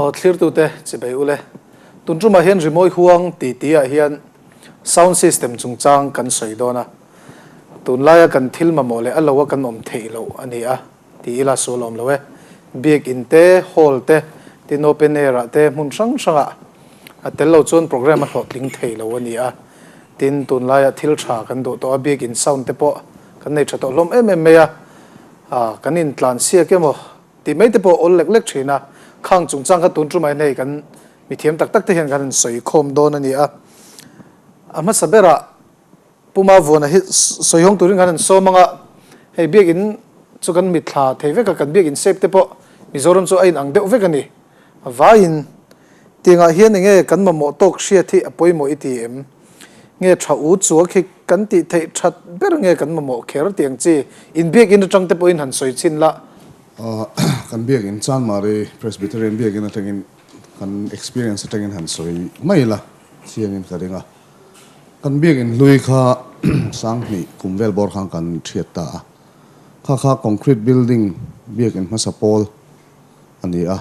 Aw thlirtute chibei ule. Tun tumah hian rimawi huang ti ti ah hian sound system chungchang kan sawi dawn a. Tunlaia kan thil mamawh leh a lo a kan awm theih loh a ni a ti ila sual awm lo e. Biak in te, hall te, tin open air ah te hmun hrang hrang ah a tel lo chuan program a hlawhtling thei lo a ni a. Tin, tunlaiah thil tha kan duh tawh a, biak in sound te pawh kan nei tha tawh hlawm em em mai a. Kan intlan siak emaw tih mai te pawh awl lek lek thin a, khang chungchang kha tun tumah hian hei kan mithiam tak tak te hian kan han sawi khawm dawn a ni a. A hmasa berah Puma Vuana hi sawi hawng turin kan han sawm ang a, hei biakinn chu kan mitthla thei vek a, kan biakinn shape te pawh Mizoram chu a inang deuh vek a ni. Vaiin tiangah hian enge kan mamawh tawk hriat hi a pawimawh i ti em? Nge tha u chuak hi kan tih theih that ber nge kan mamawh kher tiang chi in biakinn atang te pawhin han sawi chhin la. Kan biakinn Chanmari Presbyterian biakinn atangin kan experience atangin han sawi mai la chiangin ka ring a. Kan biakinn hlui kha Sanghnih kum vel bawr khan kan thiat ta a. Kha kha concrete building biakinn hmasa pawl a ni a,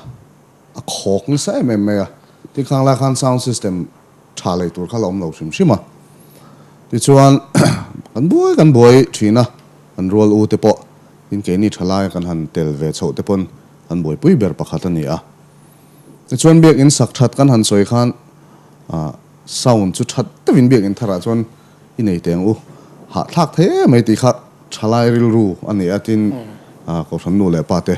a khawk nasa em em mai a. Tin khang lai khan sound system tha lei tur kha la awm lo hrim hrim a. Tichuan kan buai kan buai thin a, kan rual u te pawh tin keini tha laia kan han tel ve chhoh te pawn kan buaipui ber pakhat a ni a. Tichuan biakinn sak that kan han sawi khan sound chu that deuhin biakinn tharah chuan i nei teh ang u, hahthlak thei em mai tih kha thalai rilru a ni a, tin Kohhran nu leh pa te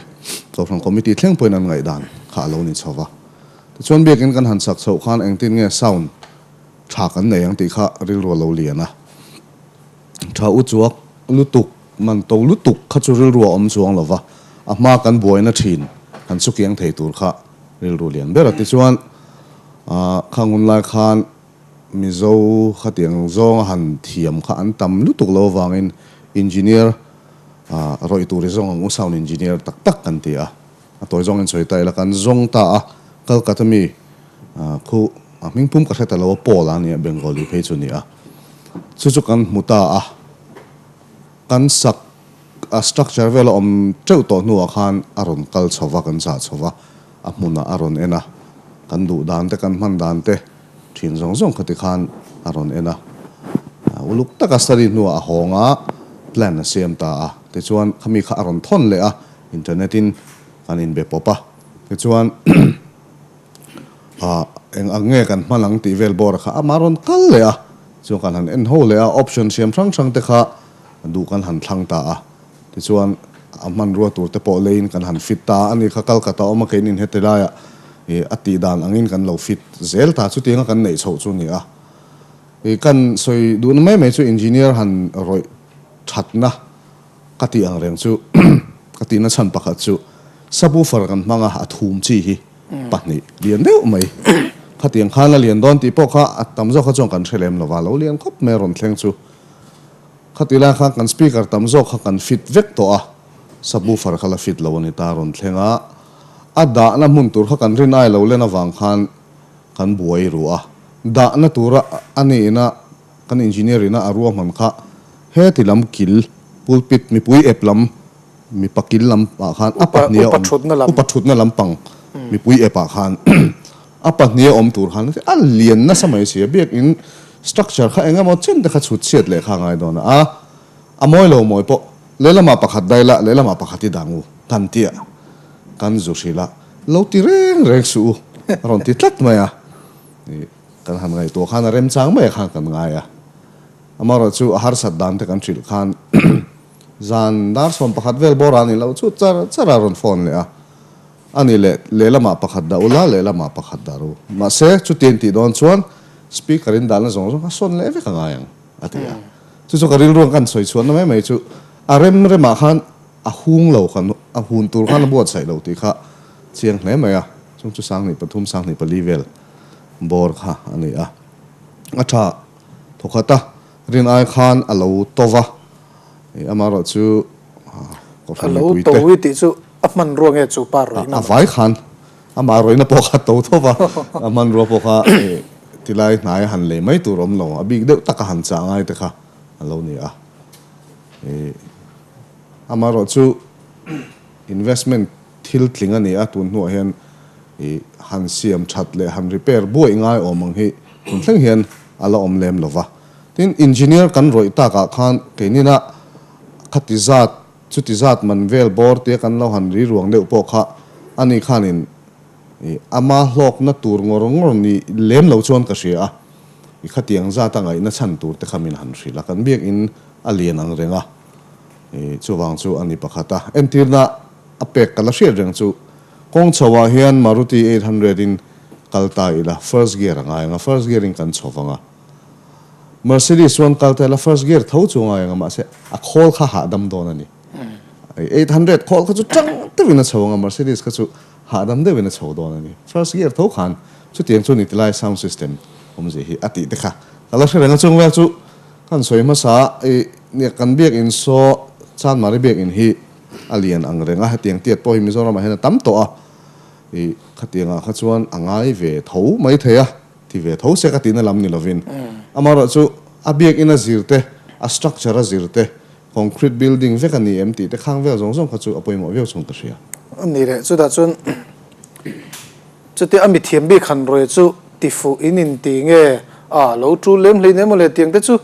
Kohhran committee thleng pawhin an ngaihdan kha a lo ni chho va. Tichuan biakinn kan han sak chhoh khan engtin nge sound tha kan nei ang tih kha rilru a lo lian a. Tha u chuak lutuk, man to lutuk kha chu rilru a awm chuang lo va, a hma kan buaina thin kan chu kiang thei tur kha rilru lian ber a. Tichuan khang hun lai khan Mizo khatiang zawnga han thiam kha an tam lutuk lo avangin engineer rawih tur i zawng ang u, sound engineer tak tak kan ti a, a tawi zawngin sawi ta ila kan zawng ta a, Calcutta mi khu a hming pum ka hre ta lo a, Paul a nia Bengali phei chu a ni a, chu chu kan hmu ta a, kan sak a structure vel a awm teuh tawh hnuah khan a rawn kal chho va, kan zah chho va, a hmunah a rawn en a, kan duh dan te kan hman dan te thin zawng zawng khati khan a rawn en a, uluk taka study hnuah a hawng a, plan a siam ta a, tichuan khami kha a rawn thawn leh a, internet in kan inbe pawp a, tichuan ah eng ang nge kan hman ang tih vel bawr kha amah rawn kal leh a, chuan kan han en ho leh a, option siam hrang hrang te kha duh kan han thlang ta a, Tichuan, a hmanrua tur te pawh leiin kan han fit ta a ni kha Calcutta awm a keinin heti laiah ih a tih dan angin kan lo fit zel ta chutianga kan neih chhoh chu a ni a. Ih kan sawi duhna mai mai chu engineer han rawih thatna ka tih ang reng chu ka tihna chhan pakhat chu subwoofer kan hmang a, a thum chi hi pahnih lian deuh mai khatiang khan a lian dawn tih pawh kha a tam zawk kha chuan kan hre lem lova lo lian khawp mai a rawn thleng chu. Khati lai khan kan speaker tam zawk kha kan fit vek tawh a, subwoofer kha la fit lo a ni ta rawn thleng a, a dahna hmun tur kha kan rin ai lo len avang khan kan buai ru a, dahna tura a nihna kan engineer ina a ruahman kha heti lam kil pulpit mipui ep lam mipa kil lam ah khan a pahnih a awm upa thutna lam pang mipui ep ah khan a pahnih a awm tur khan a lian nasa mai si a, biakin Structure kha eng emaw chen te kha chhut chhiat leh kha a ngai dawn a, a mawi lo mawi pawh lehlamah pakhat dai la, lehlamah pakhat i dang u kan ti a, kan zu hrilh a, lo ti reng reng suh u a rawn ti tlat mai a, ih kan han ngaihtuah khan a remchang mai khan kan ngai a, amaherawh chu a harsat dan te kan hrilh khan zan dar 11 vel bawr a ni lo chu char char a rawn phone leh a. A ni leh, lehlamah pakhat dah ula, lehlamah pakhat dah ru. Mahse, chutiang tih dawn chuan Speaker in dahna zawng zawng kha sawn leh vek a ngai ang, a ti a. Chu chu ka rilruang kan sawi chhuahna mai mai chu a rem remah khan a hung lo khan, a hun tur khan a buatsaih lo tih kha chiang hle mai a. Chung chu 2003, 2004 vel bawr kha a ni a. A tha thawkhat a, rin ai khan a lo to va. Amaherawh chu Kohhran mipuite. A lo to i tih chu a hmanrua nge chu pa rawihna A vai khan amah rawihna pawh kha to tho va, a hmanrua pawh kha tilai hnai a han lei mai tur awm lo, a bik deuh taka han chah ngai te kha a lo ni a. Amaherawh chu investment thil tling a ni a, tun hnuah hian han siam that leh han repair buaih ngai awm ang hi tun thleng hian a la awm lem lo va. Tin, engineer kan rawih takah khan keinina khati zat, chuti zat man vel bawr tia kan lo han ri ruang deuh pawh kha ani khanin i ama hlawkna tur ngawr ngawr ni lem lo chuan ka hria a, i khatiang zata ngaihna chhan tur te kha min han hrilh a, kan biakin a lian ang reng a, i chuvang chu a ni pakhat a. Entirna a pek ka la hriat reng chu kawng chho ah hian Maruti 800 in kal ta ila first gear a ngai ang a, first gear in kan chho vang a. Mercedes chuan kal ta ila first gear tho chu a ngai ang a, mahse a khawl kha hahdam dawn a ni. 800 khawl kha chu tang deuhin a chho ang a, Mercedes kha chu hahdam deuhin a chho dawn a ni. First gear tho khan chutiang chu ni tilai sound system awmzia hi a tih te kha ka la hre reng a, chung vel chu kan sawi hmasa a, i nia kan biakin saw Chanmari biakin hi a lian ang reng a, hetiang tiat pawh hi Mizoramah hian a tam tawh a, i khatiangah kha chuan a ngai ve tho mai thei a, ti ve tho se ka tihna lam ni lovin amaherawhchu a biakin a zir te, a structure a zir te, Concrete building vek a ni em tih te khang vel zawng zawng kha chu a pawimawh viau chhung ka hria. A ni leh, chutah chuan chutia a mithiam bik han rawi chu tifuh in inti nge a lo tul lem hlei nem mawle tiang te chu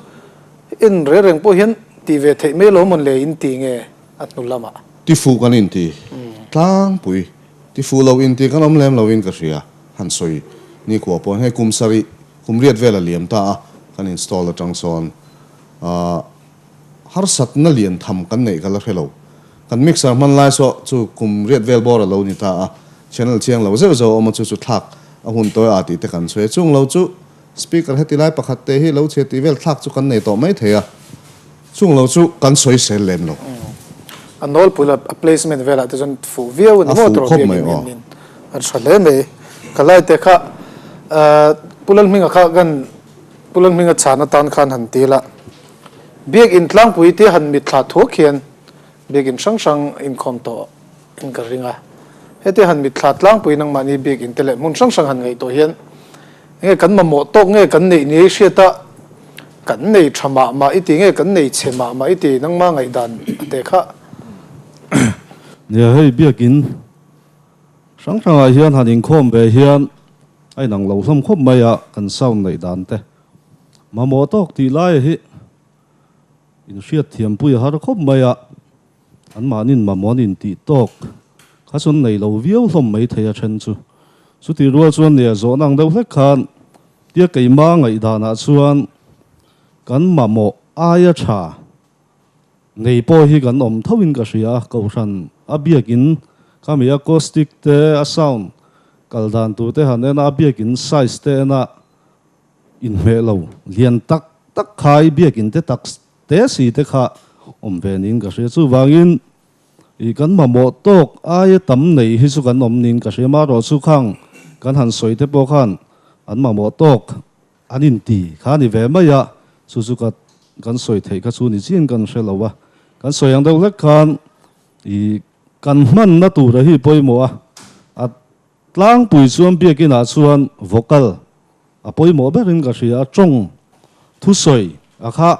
en reng reng pawh hian tih ve theih mai lo mawn le in ti nge a hnu lamah. Tifuh kan inti tlangpui, tifuh lo inti kan awm lem loin ka hria, han sawi nikhua pawh hei kum sarih kum riat vel a liam ta a kan install atang sawn ah Harsatna lian tham kan neih ka la hre lo. Kan mixer hman lai saw chu kum riat vel bawr a lo ni ta a, channel chiang lo zeuh zeuh a awm a chu chu thlak a hun tawi a tih te kan sawi a, chung lo chu speaker heti lai pakhat te hi lo chhe tih vel thlak chu kan nei tawh mai thei a, chung lo chu kan sawi sel lem lo. A nawlpui la a placement velah te chuan fuh viau a ni maw tawrh biak in en in a tha hle mai. Ka lai te kha Pu Lalhminga kha kan Pu Lalhminga chhan atan khan han ti la. Biakinn tlangpui te han mitthla thuak hian biakinn hrang hrang inkhawm tawh in ka ring a. Heti han mitthla tlangpui nangmahni biakinn te leh hmun hrang hrang han ngaihtuah hian enge kan mamawh tawk nge kan neih ni hriat a, kan nei tha mah mah i ti nge kan nei chhe mah mah i ti nangma ngaihdan te kha. Nia hei biakinn hrang hrangah hian han inkhawm ve hian a inang lo hlawm khawp mai a kan sound neih dan te. Mamawh tawk tih lai hi inhriat thiampui a har khawp mai a, anmahnin mamawh an intih tawk kha chuan nei lo viau hlawm mai thei a then chu. Chutih rual chuan nia zawhna ang deuh hlek khan tia keima ngaihdanah chuan kan mamawh aia tha nei pawh hi kan awm tho in ka hria a, kohhran a biakin khami acoustic te a sound kal dan tur te han en a, a biakin size te en a, Inhmeh lo lian tak tak khai biakin te tak te si te kha awm ve niin ka hria. Chuvangin ih kan mamawh tawk aia tam nei hi chu kan awm niin ka hria. Marawh chu khang kan han sawi te pawh khan an mamawh tawk an inti kha a ni ve mai a, chu chu ka kan sawi theih kha chu ni chiin kan hre lo a. Kan sawi ang deuh hlek khan ih kan hmanna tura hi pawimawh a, a Tlangpui chuan biakinah chuan vocal a pawimawh berin ka hria a, tawng thusawi a kha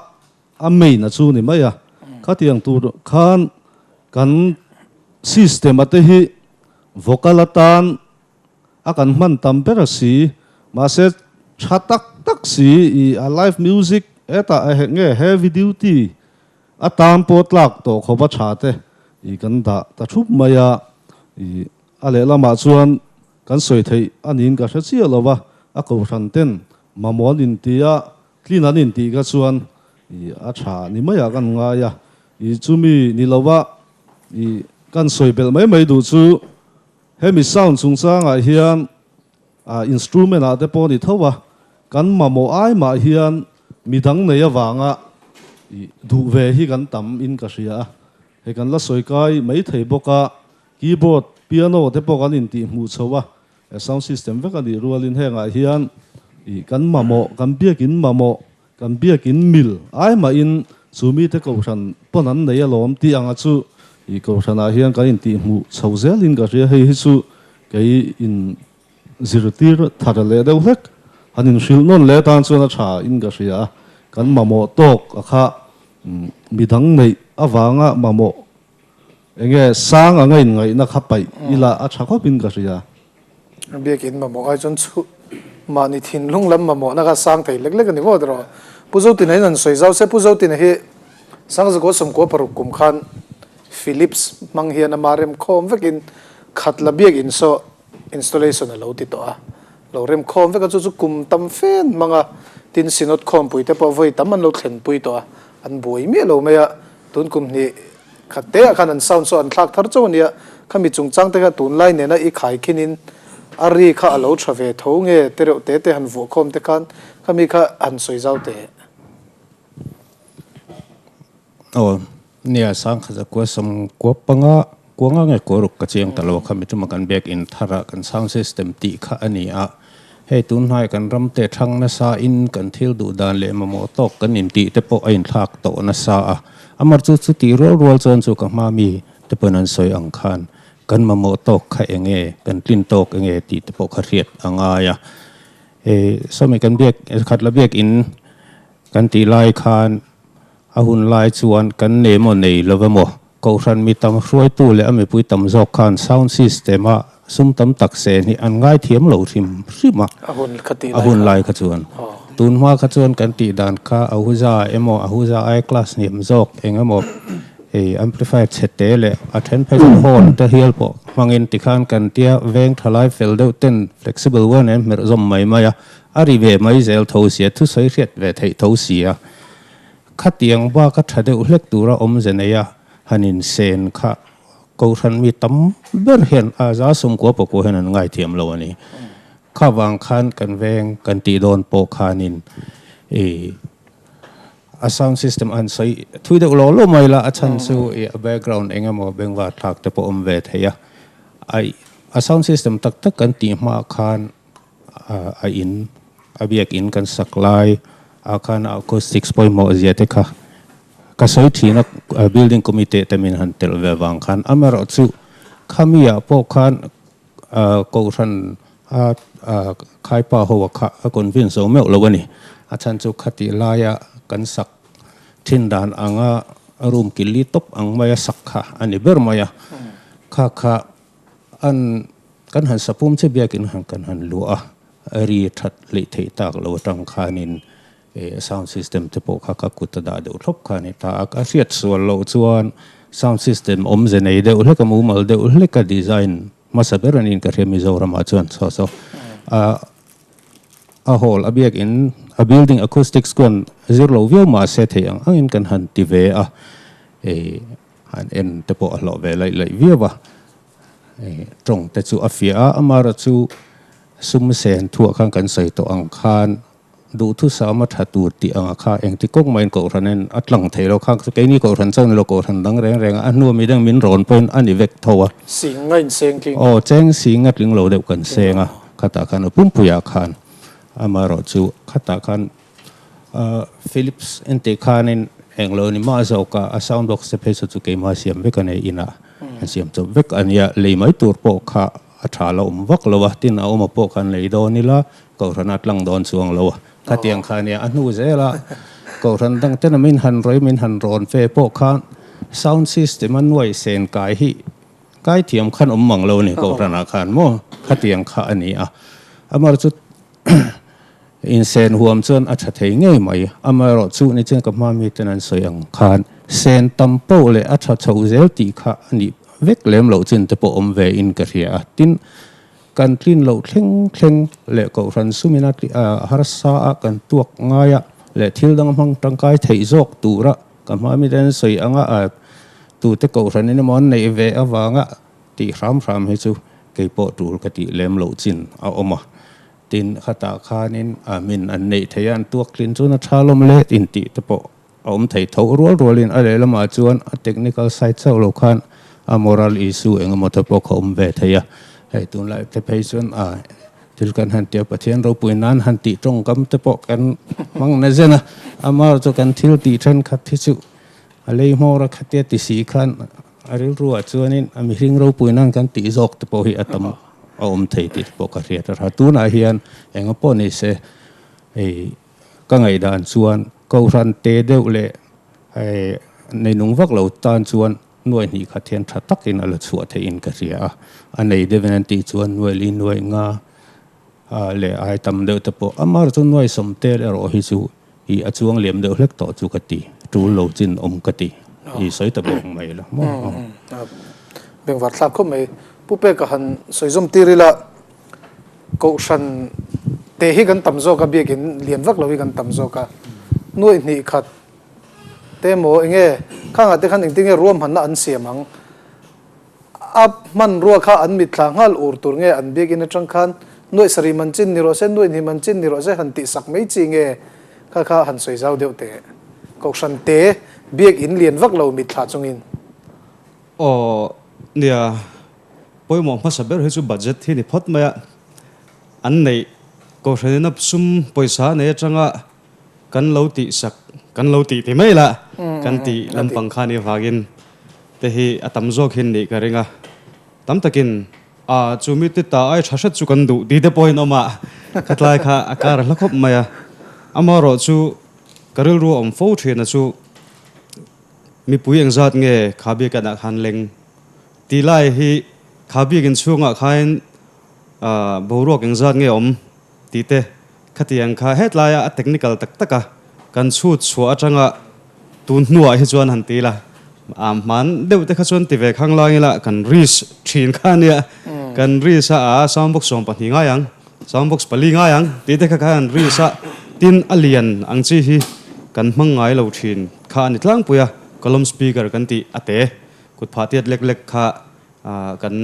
a main a chu ni mai a, khatiang tur khan kan system a te hi vocal atan a kan hman tam ber a si, mahse tha tak tak si i a live music hetah a nge heavy duty a tan pawh tlak tawh khawp a tha te i kan dah ta thup mai a i. A lehlamah chuan kan sawi theih a niin ka hre chiah lo va, a kohhran ten mamawh an inti a, tlin an intih kha chuan i a tha ni maiah kan ngai a, i chumi ni lova i kan sawi belh mai mai duh chu hemi sound chungchangah hian a instrument ah te pawh a ni tho a, kan mamawh ai mah hian midang nei avanga i duh ve hi kan tam in ka hria a, hei kan la sawi kai mai thei bawk a. Keyboard, piano te pawh kan intih hmuh chho a, sound system vek a nih rualin hengah hian ih kan mamawh, kan biakin mamawh, kan biakin mil ai mahin chu mite kohhran pawn an nei alawm tih anga chu ih kohhranah hian kan intih hmuh chho zelin ka hria. Hei hi chu kei in zirtir thar leh deuh hlek han inhrilh nawn leh atan chuan a tha in ka hria a, kan mamawh tawk a kha midang neih avanga mamawh Enge sang anga inngaihna kha paih ila a tha khawpin ka hria. Biakin mamawh ai chuan chhu mahni thinlung lam mamawhna kha sang thei lek lek a ni maw tiraw? Pu Zotina hian an sawi zau se, Pu Zotina hi Sangzakaw 96 kum khan Philips hmang hian ama remkhawm vekin Khatla biakin saw installation a lo ti tawh a, lo remkhawm vek a, chu chu kum tam fe an hmang a, tin Synod khawmpui te pawh vawi tam an lo thlenpui tawh a, an buai miah lo mai a, tun kum hnih khat te ah khan an sound saw an thlak thar chauh a nia, khami chungchang te kha tunlai nena i khai khinin a ri kha a lo tha ve tho nge te reuh te te han vuah khawm te khan khami kha han sawi zau teh. Aw, nia sangkhat zakua sawmkua panga kuanga nge kua ruk ka chiang ta lo kha mi tuma kan biak in thar a kan sound system tih kha a ni a, hei tun hnai kan ram te thang nasa in kan thil duh dan leh mamawh tawk kan intih te pawh a inthlak tawh nasa a, amar chu chuti rual rual chuan chu ka hma mi te pawn an sawi ang khan kan mamawh tawk kha eng nge kan tlin tawk eng nge tih te pawh kha hriat a ngai a, hei sawmi kan biak khat la biak in Kan tih lai khan a hun lai chuan kan nei maw nei lo emaw, Kohhran mi tam hruaitu leh a mipui tam zawk khan sound system a sum tam tak sen hi an ngaithiam lo hrim hrim a, a hun lai kha chuan. Tun hma kha chuan kan tih dan kha Ahuja emaw Ahuja ai class hniam zawk eng emaw hei amplifier chhe te leh a then phei chuan horn te hial pawh hmangin tikhan kan tia veng thalai fel deuh ten flexible one an hmerh zawm mai mai a, A ri ve mai zel tho sia, thusawi hriat ve theih tho sia. Khatiang bak a tha deuh hlek tura awmze nei a, han insen kha Kohhran mi tam ber hian a za sawmkua pawh hian an ngaithiam lo a ni. Kha vang khan kan veng kan tih dawn pawh khanin i a sound system a han sawi thui deuh lo lo mai la, a chhan chu i a background eng emaw bengvar thlak te pawh awm ve thei a. A sound system tak tak kan tih hma khan a in a biak in kan sak lai ah khan a acoustics pawimawh zia te kha ka sawi thin a building committee te min han telh ve vang khan amaherawh chu khami ah pawh khan kohhran a khaipa ho a kha a convince zo meuh lo a ni a chhan chu khatih laia kan sak thin dan anga room kili tawp ang maia sak kha a ni ber mai a kha kha An kan han sapum che biakin han kan han luah a, ri that hleih theih tak lo atang khanin sound system te pawh kha ka kut a dah deuh thlawp kha a ni ta a, ka hriat sual loh chuan sound system awmze nei deuh hlek a mumal deuh hlek a design hmasa ber a niin ka hria Mizoramah chuan saw saw a a hall a biakin a building acoustics chuan zir lo viau mahse theih ang angin kan han ti ve a Han en te pawh a hlawh ve laih laih viau a, tawng te chu a fiah a, amaherawh chu sum sen thuah khan kan sawi tawh ang khan duhthusam a tha tur tih anga kha engti kawng mahin kohhran en a tlang thei lo kha keini kohhran chuan ni lo kohhran dang reng reng a, a hnua midang min rawn pawhin a ni vek tho a. Sing a inseng tling. Aw, cheng sing a tling lo deuh kan seng a, khatah khan a pumpuiah khan amaherawh chu khatah khan Philips en tih khanin englo ni mah zawk a, a sound box te phei saw chu keimah siam vek a nei inah an siam chawp vek a nia, lei mai tur pawh kha a tha lo awm vak lo a, tin a awma pawh khan lei dawn ila Kohhran a tlang dawn chuang lo a, khatiang kha nia a hnu zel a, Kohhran dang tena min han rawi min han rawn fe pawh khan sound system a nuai sen kai hi kai thiam khan awm mang lo a ni Kohhranah khan maw khatiang kha a ni a, amaherawhchu chu Insen huam chuan a tha thei ngei mai. Amaherawh chu ni chuan ka hma miten an sawi ang khan sen tam poh leh a tha chho zel tih kha a nih vek lem loh chin te pawh awm ve in ka hria a. Tin, kan tlin loh thleng thleng leh kohhran sumin a harsa a kan tuak ngai a leh thil dang hmang tangkai theih zawk tura ka hma miten an sawi anga tute kohhranin emaw an neih ve avanga tih hram hram hi chu kei pawh tul ka tih lem loh chin a awm a. Tin, khatah khanin a min an neih theih a, an tuak tlin chuan a tha lawm le intih te pawh a awm thei tho rual rualin a lehlamah chuan a technical side chauh lo khan a moral issue eng emaw te pawh kha awm ve thei a. Hei tunlai te phei chuan a thil kan han tia Pathian ropui nan han tih tawngkam te pawh kan hmang na zen a, amah chu kan thil tih thenkhat hi chu a lei hmawr a khatia ti si khan A rilruah chuanin a mihring ropui nan kan tih zawk te pawh hi a tam a awm thei tih te pawh ka hriat a tha. Tunah hian enga pawh ni se hei ka ngaihdan chuan Kohhran te deuh leh hei neinung vak lo tan chuan Nuai hnih khat hian tha takin a la chhuah theihin ka hria a, a nei deuhin an tih chuan nuai li nuai nga leh ai tam deuh te pawh amah erawh chu nuai sawm tel erawh hi chu ih a chuang liam deuh hlek tawh chu ka ti, tul lo chin awm ka ti, i sawi ta bawk mai la maw. Bengvar thlak khawp mai. Pu Peka han sawi zawm tir ila, Kohhran te hi kan tam zawk a, biakin lian vak lo hi kan tam zawk a, nuai hnih khat Te maw enge khangah te khan engtin nge ruahmanna an siam ang? A hmanrua kha an mitthla nghal ur tur nge an biakinn atang khan nuaih sarih man chin ni rawh se, nuaih hnih man chin ni rawh se han tih sak mai chi nge kha kha han sawi zau deuh teh. Kohhran te biakinn lian vak lo mitthla chungin. Aw nia, pawimawh hmasa ber hi chu budget hi ni phawt mai a, an neih Kohhranina sum pawisa nei atanga Kan lo tih sak, kan lo tih ti mai la, kan tih lampang kha ni avangin te hi a tam zawk hin nih ka ring a. Tam takin a chu mi te ta ai tha hret chu kan duh ti te pawhin awm a, ka tlai kha a kar a hla khawp mai a. Amaherawh chu ka rilru a awm fo thin a chu mipui engzat nge kha biakinah khan leng tih lai hi kha biakin chhungah khain boruak engzat nge awm tih te Khatiang kha hetlaia a technical tak taka kan chhut chhuah atanga tun hnuah hi chuan han ti ila, a hman deuh te kha chuan ti ve khang lang ila kan risk thin kha ania, kan risk a a sound box 12 ngai ang, sound box pali ngai ang tih te kha khan risk a, tin a lian ang chi hi kan hmang ngai lo thin kha a ni tlangpui a, column speaker kan tih a te kut phah tiat lek lek kha kan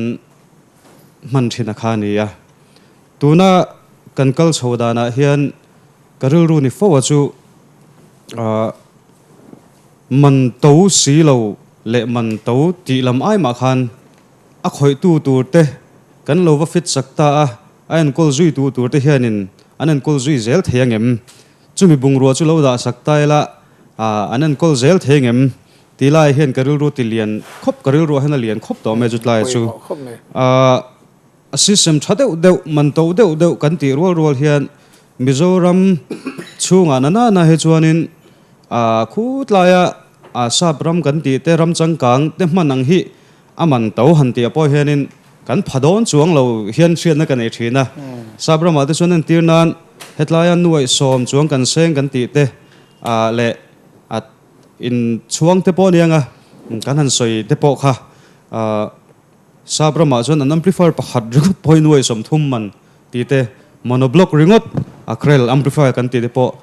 hman thin a kha a ni a. Tuna kan kal chho danah hian ka rilru ni fo a chu man to si lo leh man to tih lam ai mah khan a khawihtu tur te kan lo va fit sak ta a, a enkawl zui tu tur te hianin an enkawl zui zel thei angem? Chumi bungrua chu lo dah sak ta ila an enkawl zel thei angem? Tih lai hian ka rilru ti lian khawp, ka rilruah hian a lian khawp tawh mai chu tlai chu. A system tha deuh deuh, man to deuh deuh kan tih rual rual hian Mizoram chhungah na na na hi chuanin a khutlaia a sap ram kan tih te, ram changkang te hman ang hi a man to han tih ah pawh hianin kan pha dawn chuang lo hian hriatna ka nei thin a. Sap ramah te chuan entir nan hetlaia nuaih sawm chuang kan seng kan tih te leh a inchhuang te pawh aniang a, kan han sawi te pawh kha Sap ramah chuan an amplifier pakhat ringawt pawh hi nuai 30 man tih te, monoblock ringawt a Krell amplifier kan tih te pawh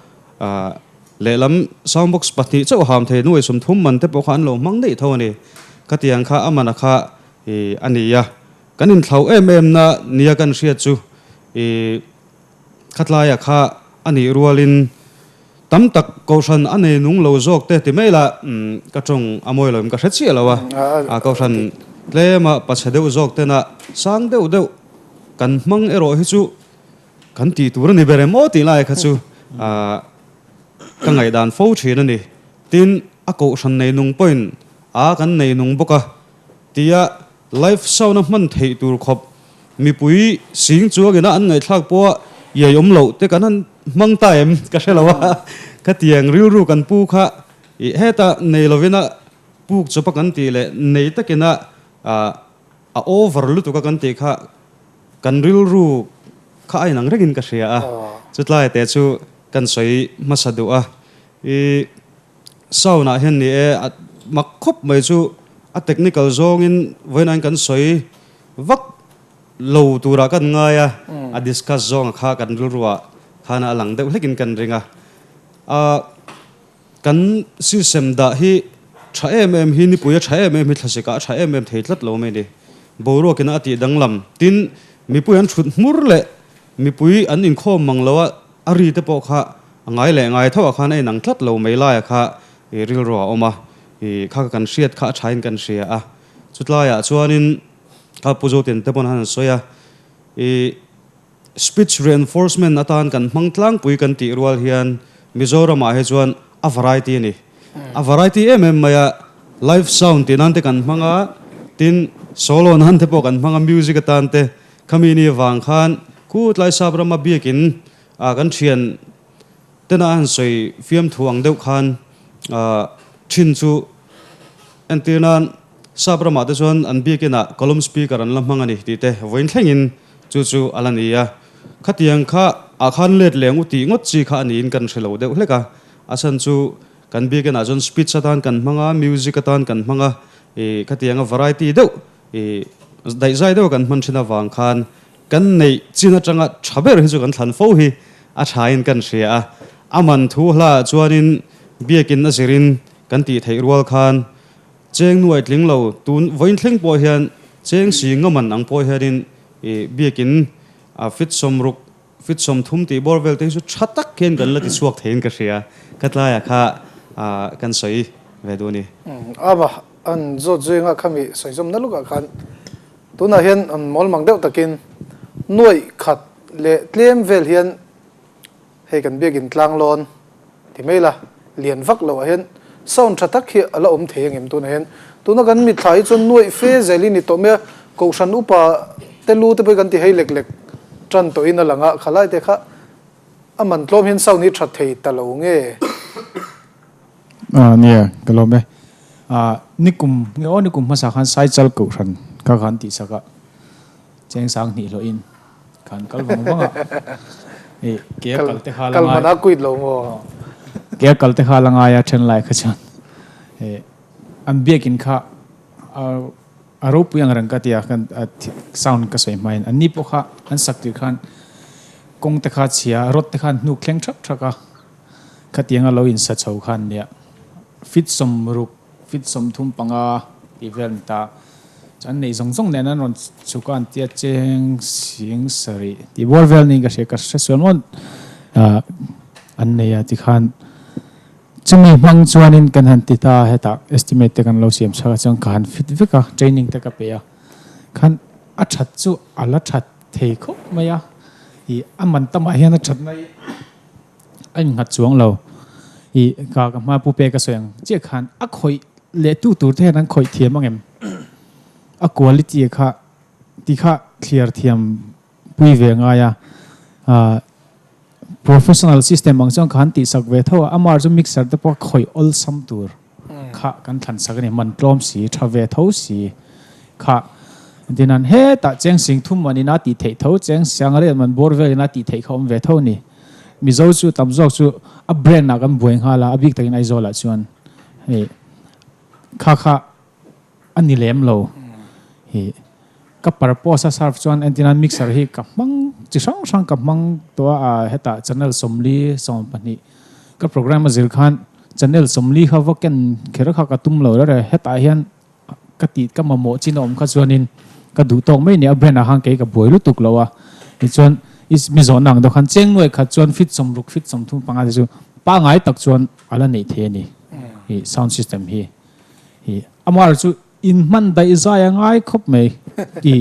lehlam sound box pahnih chauh ham thei nuai 30 man te pawh kha an lo hmang daih tho a ni. Khatiang kha a man a kha a ni a. Kan inthlauh em em na nia kan hriat chu i Khatlaia kha a nih rualin tam tak Kohhran a nei nung lo zawk te ti mai la, ka tawng a mawi lo em ka hre chiah lo a, a Kohhran tlema pachhe deuh zawk tena sang deuh deuh kan hmang erawh hi chu kan tih tur a ni ber em aw tih lai kha chu ka ngaihdan fo thin a ni. Tin, a Kohhran nei nung pawhin a kan nei nung bawk a tia Live sound a hman theih tur khawp mipui sing chuangin a an ngaihthlak pawha iai awm loh te kan han hmang ta em ka hre lo a, khatiang rilru kan pu kha ih heta nei lovin a puk chawp a kan tih leh nei takin a a over lutuk a kan tih kha kan rilru kha a inang rengin ka hria a, chutlai te chu kan sawi hmasa duh a ih. Sound ah hian ni e, a mak khawp mai chu a technical zawngin vawiin kan sawi vak lo turah kan ngai a, a discuss zawng kha kan rilruah khan a lang deuh hlekin kan ring a. A kan system dah hi tha em em hi nipui a tha em em hi thlasik ah a tha em em thei tlat lo mai ni. Boruakin a tih danglam tin mipui an thut hmur leh mipui an inkhawm mang lo a, A ri te pawh kha a ngai leh ngai tho ah khan a inang tlat lo mai lai ah kha i rilru a awm a, i kha kan hriat kha a tha in kan hria a. Chutlai ah chuanin kha Pu Zotin te pawn han sawi a, i speech reinforcement atan kan hmang tlangpui kan tih rual hian Mizoram ah hi chuan a variety a ni. A variety em em mai a, live sound tih nan te kan hmang a, tin solo nan te pawh kan hmang a, music atan te Khami ni vang khan khu Tlaisap rama biakin ah kan thian tena a han sawi fiamthu ang deuh khan ah thin chu entir nan Sap ramah te chuan an biakinah column speaker an la hmang a ni tih te vawiin thlengin chu chu a la ni a. Khatiang kha ah khan let leh ang u tih ngawt chi kha a niin kan hre lo deuh hlek a. A chhan chu kan biakinah chuan speech atan kan hmang a, music atan kan hmang a, ih khatianga variety deuh ih daihzai deuh kan hman thin avang khan kan neih chin atanga tha ber hi chu kan thlan fo hi a thain kan hria a. A man thu hlaah chuanin biakin a zirin kan tih theih rual khan Cheng nuai tling lo, tun vawiin thleng pawh hian cheng si ngaman ang pawh hianin i biakin a fit sawmruk, fit sawmthum tih bawr vel te hi chu tha tak hian kan la ti chhuak theiin ka hria. Ka tlaiah kha kan sawi ve duh a ni. Ama an zawt zuinga khami sawi zawmna lukah khan tunah hian an mawl mang deuh takin nuaih khat leh tlem vel hian Hei kan biakin tlang lawn ti mai la, lian vak loh ah hian sound tha tak hi a la awm thei angem tunah hian. Tuna kan mitthla hi chuan nuaih fe zel hi ni tawh mai a, Kohhran upa te lu te pawh hi kan ti hei lek lek tan tawhin a lang a, khalai te kha a man tlawm hian sound hi tha thei ta lo nge? A nia, ka lawm e. A nikum nge aw nikum hmasa khan Saichal Kohhran kha khan tihsak a. Cheng sang hnih hlawhin khan kal vang vang a, i ke a kal te kha la ngai. Kal hman a kuit lo maw? Ke a kal te kha la ngai a then lai kha chuan i an biakin kha a ropui ang reng ka ti a, kan sound ka sawi hmain an ni pawh kha an sak tir khan kawng te kha chhia rod te khan hnuk thleng thak thak a, khatianga lo insa chho khan nia fit sawmruk fit 35 tih vel ni ta. An neih zawng zawng nen an rawn chhuk a, an tia cheng sing sarih tih bual vel niin ka hria, ka hre sual mawn an nei a tikhan chumi hmang chuanin kan han ti ta a, hetah estimate te kan lo siam chhak a chuan ka han fit vek a, training te ka pe a, khan a that chu a la that thei khawp mai a, ih a man tamah hian a thatna hi A innghat chuang lo. I ka ka hma pu pek a sawi ang chiah khan a khawih leh tu tur te hian an khawih thiam ang em? A quality kha ti kha thliar thiam pui ve ngai a. Ahh professional system ang chuan khan tihsak ve tho a, amah chu mixer te pawh khawih awlsam tur kha kan thlan sak a ni, man tlawm si, tha ve tho si kha. Engtin an hetah cheng sing thum man ina tih theih tho, cheng siang riat man bawr vel ina tih theih kha awm ve tho a ni. Mizo chu tam zawk chu a brand ah kan buai nghal a, a bik takin Aizawl ah chuan hei kha kha a ni lem lo. Hei ka purpose a serve chuan entirna mixer hi ka hmang chi hrang hrang ka hmang tawh a, hetah channel 40 12 ka program a zir khan channel 40 kha va ken kher kha ka tum lo reng reng hetah hian ka tih ka mamawh chin a awm kha chuanin ka duh tawk mai nia brand ah khan kei ka buai lutuk lo a tichuan i mi zawhna ang deuh khan cheng nuai khat chuan fit 60 fit 35 te chu pangai tak chuan a la neih thei a ni i sound system hi i amah erawh chu in hman daih zai a ngai khawp mai i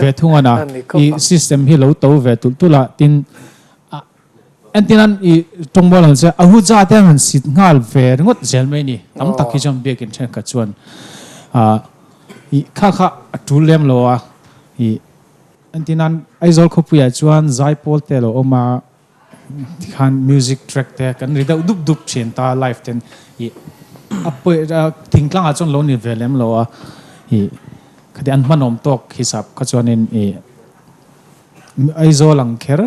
ve thung a na i system hi lo to ve tulh tulh a tin Entirnan i tawngbawl han che Ahuja te han sit nghal ve ringawt zel mai ni. Tam tak hi chuan biakin thenkhat chuan i kha kha a tul lem lo a. I entirnan Aizawl khawpuiah chuan zaipawl te lo awm a, tikhan music track te kan ri deuh dup dup thin ta live ten i a pawi thingtlangah chuan lo ni ve lem lo a. I khati an hmanawm tawk hisap kha chuanin i Aizawl ang kher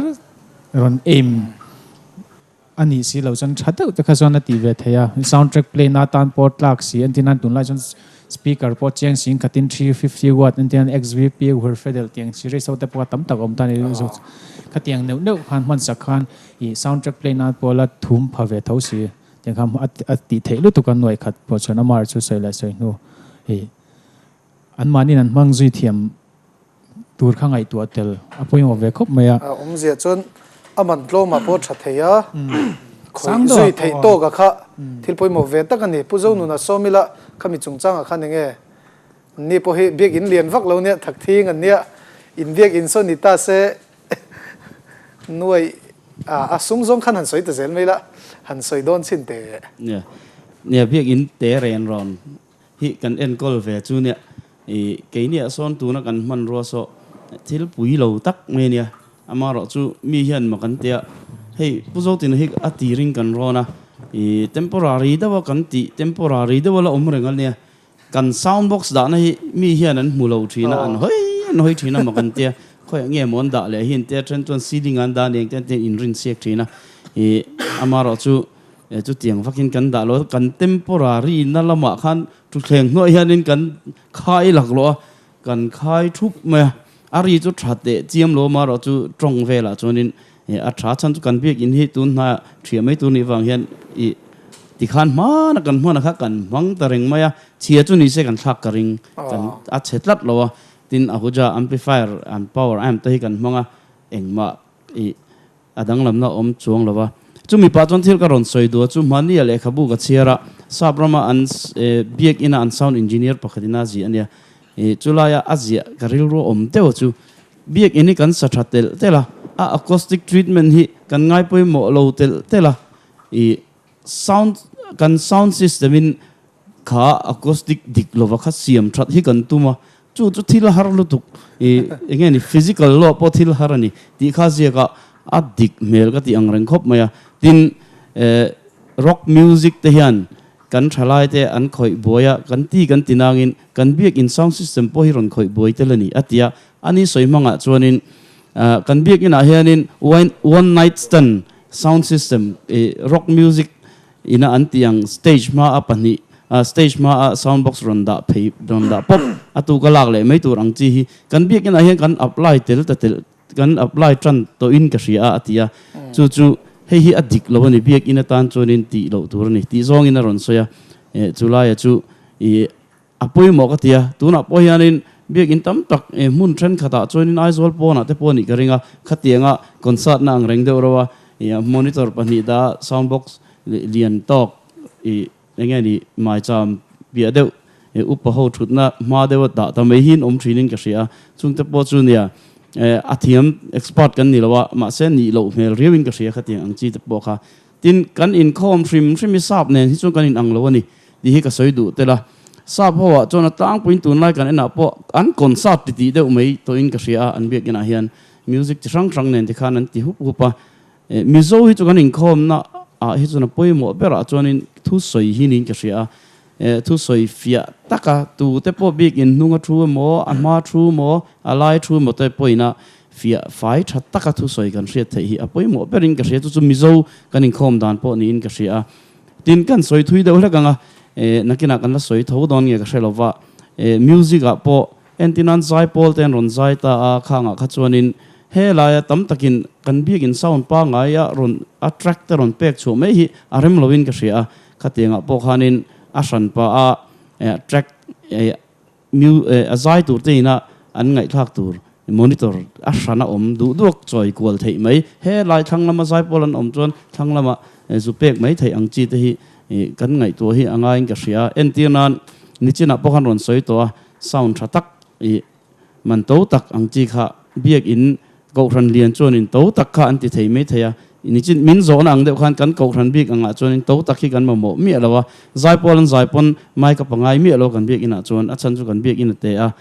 rawn aim a nih si lo chuan tha deuh te kha chuan a tih ve thei a, sound track play na tan pawh tlak si entir nan tunlai chuan speaker pawh chiang si khatin 350 watt entir nan XVP Hurfedel tiang series ho te pawh tam tak a awm ta a ni khatiang neuh neuh khan hman sak khan ih sound track play nan pawh la thum pha ve tho si tiang khan a tih theih lutuk a nuai khat pawh chuan amah chu sawi leh sawi hnu ih anmahniin an hmang zui thiam Tur kha ngaihtuah tel a pawimawh ve khawp mai a. A awmzia chuan a man tlawmah pawh tha thei a, khawih zui theih tawka kha thil pawimawh ve tak a ni. Pu Zonuna Sawmila khami chungchangah khan enge ni pawh hi biakin lian vak lo nia, thak thing an nia, in biakin saw ni ta se nuai a sum zawng khan han sawi ta zel mai la, han sawi dawn chhin teh. Nia, nia biakin te ren rawn hi kan enkawl ve chu nia, I keiniah sawn tuna kan hmanrua saw thil pui lo tak mai ania, amaherawh chu mi hian maw kan tia, hei Pu Zotina hi a tiring kan rawn a, i temporary deuha kan tih temporary deuha la awm reng ania, Kan sound box dahna hi mi hian an hmu lo thin a, an hawi an hawi thin a maw kan tia, khawiah nge maw an dah leh hi an tia, then chuan ceiling ah an dah aniang te an tia inrin siak thin a, ih amaherawh chu chutiang vakin kan dah lo a, kan temporary na lamah khan thutthleng hnuai hianin kan khai laklawh a, kan khai thup mai a, a ri chu tha teh chiam lo amaherawh chu tawng velah chuanin a tha chhan chu kan biakinn hi tun hnaiah thiah mai tur nih vang hian ih tikhan hmana kan hman a kha kan hmang ta reng mai a, chhia chu ni se kan thlak ka ring kan a chhe tlat lo a, tin Ahuja amplifier an power amp te hi kan hmang a engmah ih A danglamna awm chuang lo a. Chumi pah chuan thil ka rawn sawi duh a chu hmania lehkhabu ka chhiar a, sap rama an biak ina an sound engineer pakhat ina a ziah a nia. Ih chulaia a ziah ka rilru awm deuh a chu biak in hi kan sa tha telh telh a, a acoustic treatment hi kan ngai pawimawh lo telh telh a, ih sound kan sound system in Kha acoustic dik lova kha siam that hi kan tum a, chu chu thil har lutuk i eng nge ni physical law pawh thil har a ni tih kha ziak a, a dik hmel ka tih ang reng khawp mai a. Tin, rock music te hian kan thalai te an khawih buai a, kan ti kan ti nangin kan biakin sound system pawh hi rawn khawih buai tel a ni a ti a, ani sawi hmangah chuanin kan biakinah hianin one night stand sound system i rock music Ina an tih ang stage hma a pahnih stage hma a sound box rawn dah phei rawn dah pawp a tu ka lak leh mai tur ang chi hi kan biakin ah hian kan apply tel ta tel kan apply tan tawh in ka hria a a ti a chu chu hei hi a dik lo a ni biakin atan chuanin tih loh tur a ni tih zawngin a rawn sawi a chu laia chu ih A pawimawh ka ti a, tunah pawh hianin biakinn tam tak hmun thenkhatah chuanin Aizawl pawnah te pawh a nih ka ring a, khatianga concert na ang reng deuh reuh a, monitor pahnih dah sound box lian tawk ih eng nge ni maicham piah deuh upa ho thutna hma deuha dah ta mai hi an awm thinin ka hria a, chungte pawh chu nia a thiam expert kan ni lo a, mahse nih loh hmel riauin ka hria khatiang ang chi te pawh kha. Tin, kan inkhawm hrim hrim hi sap nen hi chuan kan inang lo a ni tih hi ka sawi duh tel a. Sap ho ah chuan a tlangpuiin tunlai kan enah pawh an concert ti tih deuh mai tawhin ka hria a, an biakinah hian music chi hrang hrang nen tikhan an ti hup hup a. Mizo hi chu kan inkhawmna ah hi chuan a pawimawh berah chuanin thusawi hi niin ka hria a. Thusawi fiah taka tute pawh bikin hnunga thu emaw, a hma thu emaw, a lai thu emaw te pawhin fiah fai tha taka thusawi kan hriat theih hi a pawimawh berin ka hria. Chu chu Mizo kan inkhawm dan pawh niin ka hria a. Tin, kan sawi thui deuh hlek ang a, nakinah kan la sawi tho dawn nge ka hre lova. Music ah pawh entin an zai pawl te an rawn zai ta a, khangah kha chuanin he laia tam takin kan biakin sound pangngaia rawn a track te rawn pek chhuah mai hi a rem loin ka hria a. Khatiangah pawh khanin a hranpa a track a zai tur te ina an ngaihthlak tur monitor a hran a awm duh duak chawi kual theih mai. He lai thlang lama zai pawl an awm chuan thlang lama zu pek mai theih ang chi te hi kan ngaihtuah hi a ngaiin ka hria. Entir nan nichinah pawh khan rawn sawi tawh a, sound tha tak Man to tak ang chi kha biakin kohhran lian chuanin to tak kha an ti thei mai thei a, nichin min zawhna ang deuh khan kan kohhran bik angah chuanin to tak hi kan mamawh miah lo a, zaipawl an zai pawn mic up a ngai miah lo kan biakinah chuan a chhan chu kan biakin a te a,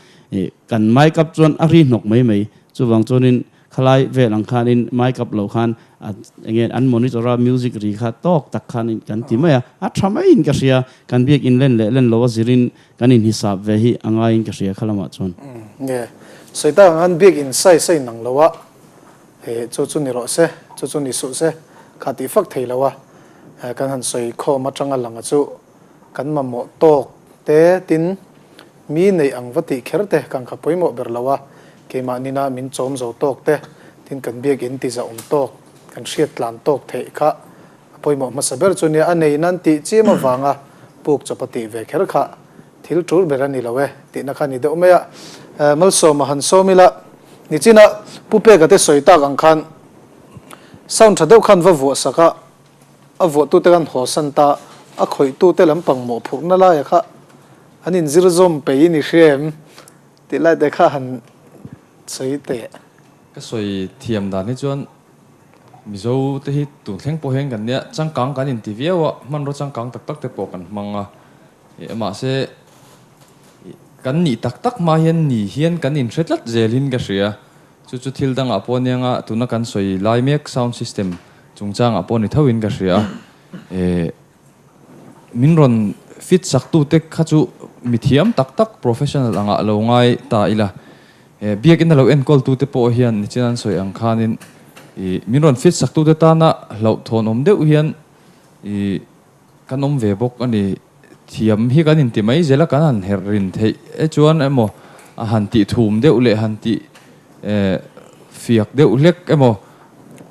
kan mic up chuan a ri hnawk mai mai, chuvang chuanin Khalai vel ang khanin mic up lo khan a enge an monitor a music ri kha tawk tak khanin kan ti mai a, a tha maiin ka hria, kan biak in len leh len lo a zirin kan inhisap ve hi a ngaiin ka hria kha lamah chuan. Nge sawi tak ang khan biak in sai sai nang lo a, he chu chu ni rawh se, chu chu ni suh se kha tih fak thei lo a, kan han sawi khawm atanga lang a chu kan mamawh tawk te tin Mi neih ang va tih kher te kan kha pawimawh ber lo a, keimah nina min chawm zo tawk te, tin kan biakinn ti zahawm tawk, kan hriat tlan tawk theih kha a pawimawh hmasa ber chu nia, a nei nan tih chiam avanga puk chawp a tih ve kher kha thil tul ber a ni lo e tihna kha a ni deuh mai a. Malsawma han sawm ila, nichina Pu Peka te sawi tak ang khan sound tha deuh khan va vuah sak a, a vuahtute khan haw san ta, a khawihtute lampang mawhphurhna laia kha An inzir zawm peih in i hria em? Tih lai te kha han sawi teh. Ka sawi thiam dan hi chuan Mizo te hi tun thleng pawh hian kan nia changkang kan inti viau a, hmanraw changkang tak tak te pawh kan hmang a, mahse kan nih tak tak hma hian ni hian kan inhre tlat zelin ka hria. Chu chu thil dangah pawh ania nga tuna kan sawi lai mek sound system chungchangah pawh ni tho in ka hria a. Min rawn fit sak tute kha chu. mithiam tak tak professional angah lo ngai ta ila. Biakinn a lo enkawltute pawh hian nichin an sawi ang khanin ih min rawn fit saktute tana hlauhthawn awm deuh hian ih kan awm ve bawk a ni. Thiam hi kan inti mai zel a, kan han herh rin theih e chuan emaw a han tih thum deuh leh han tih fiak deuh hlek emaw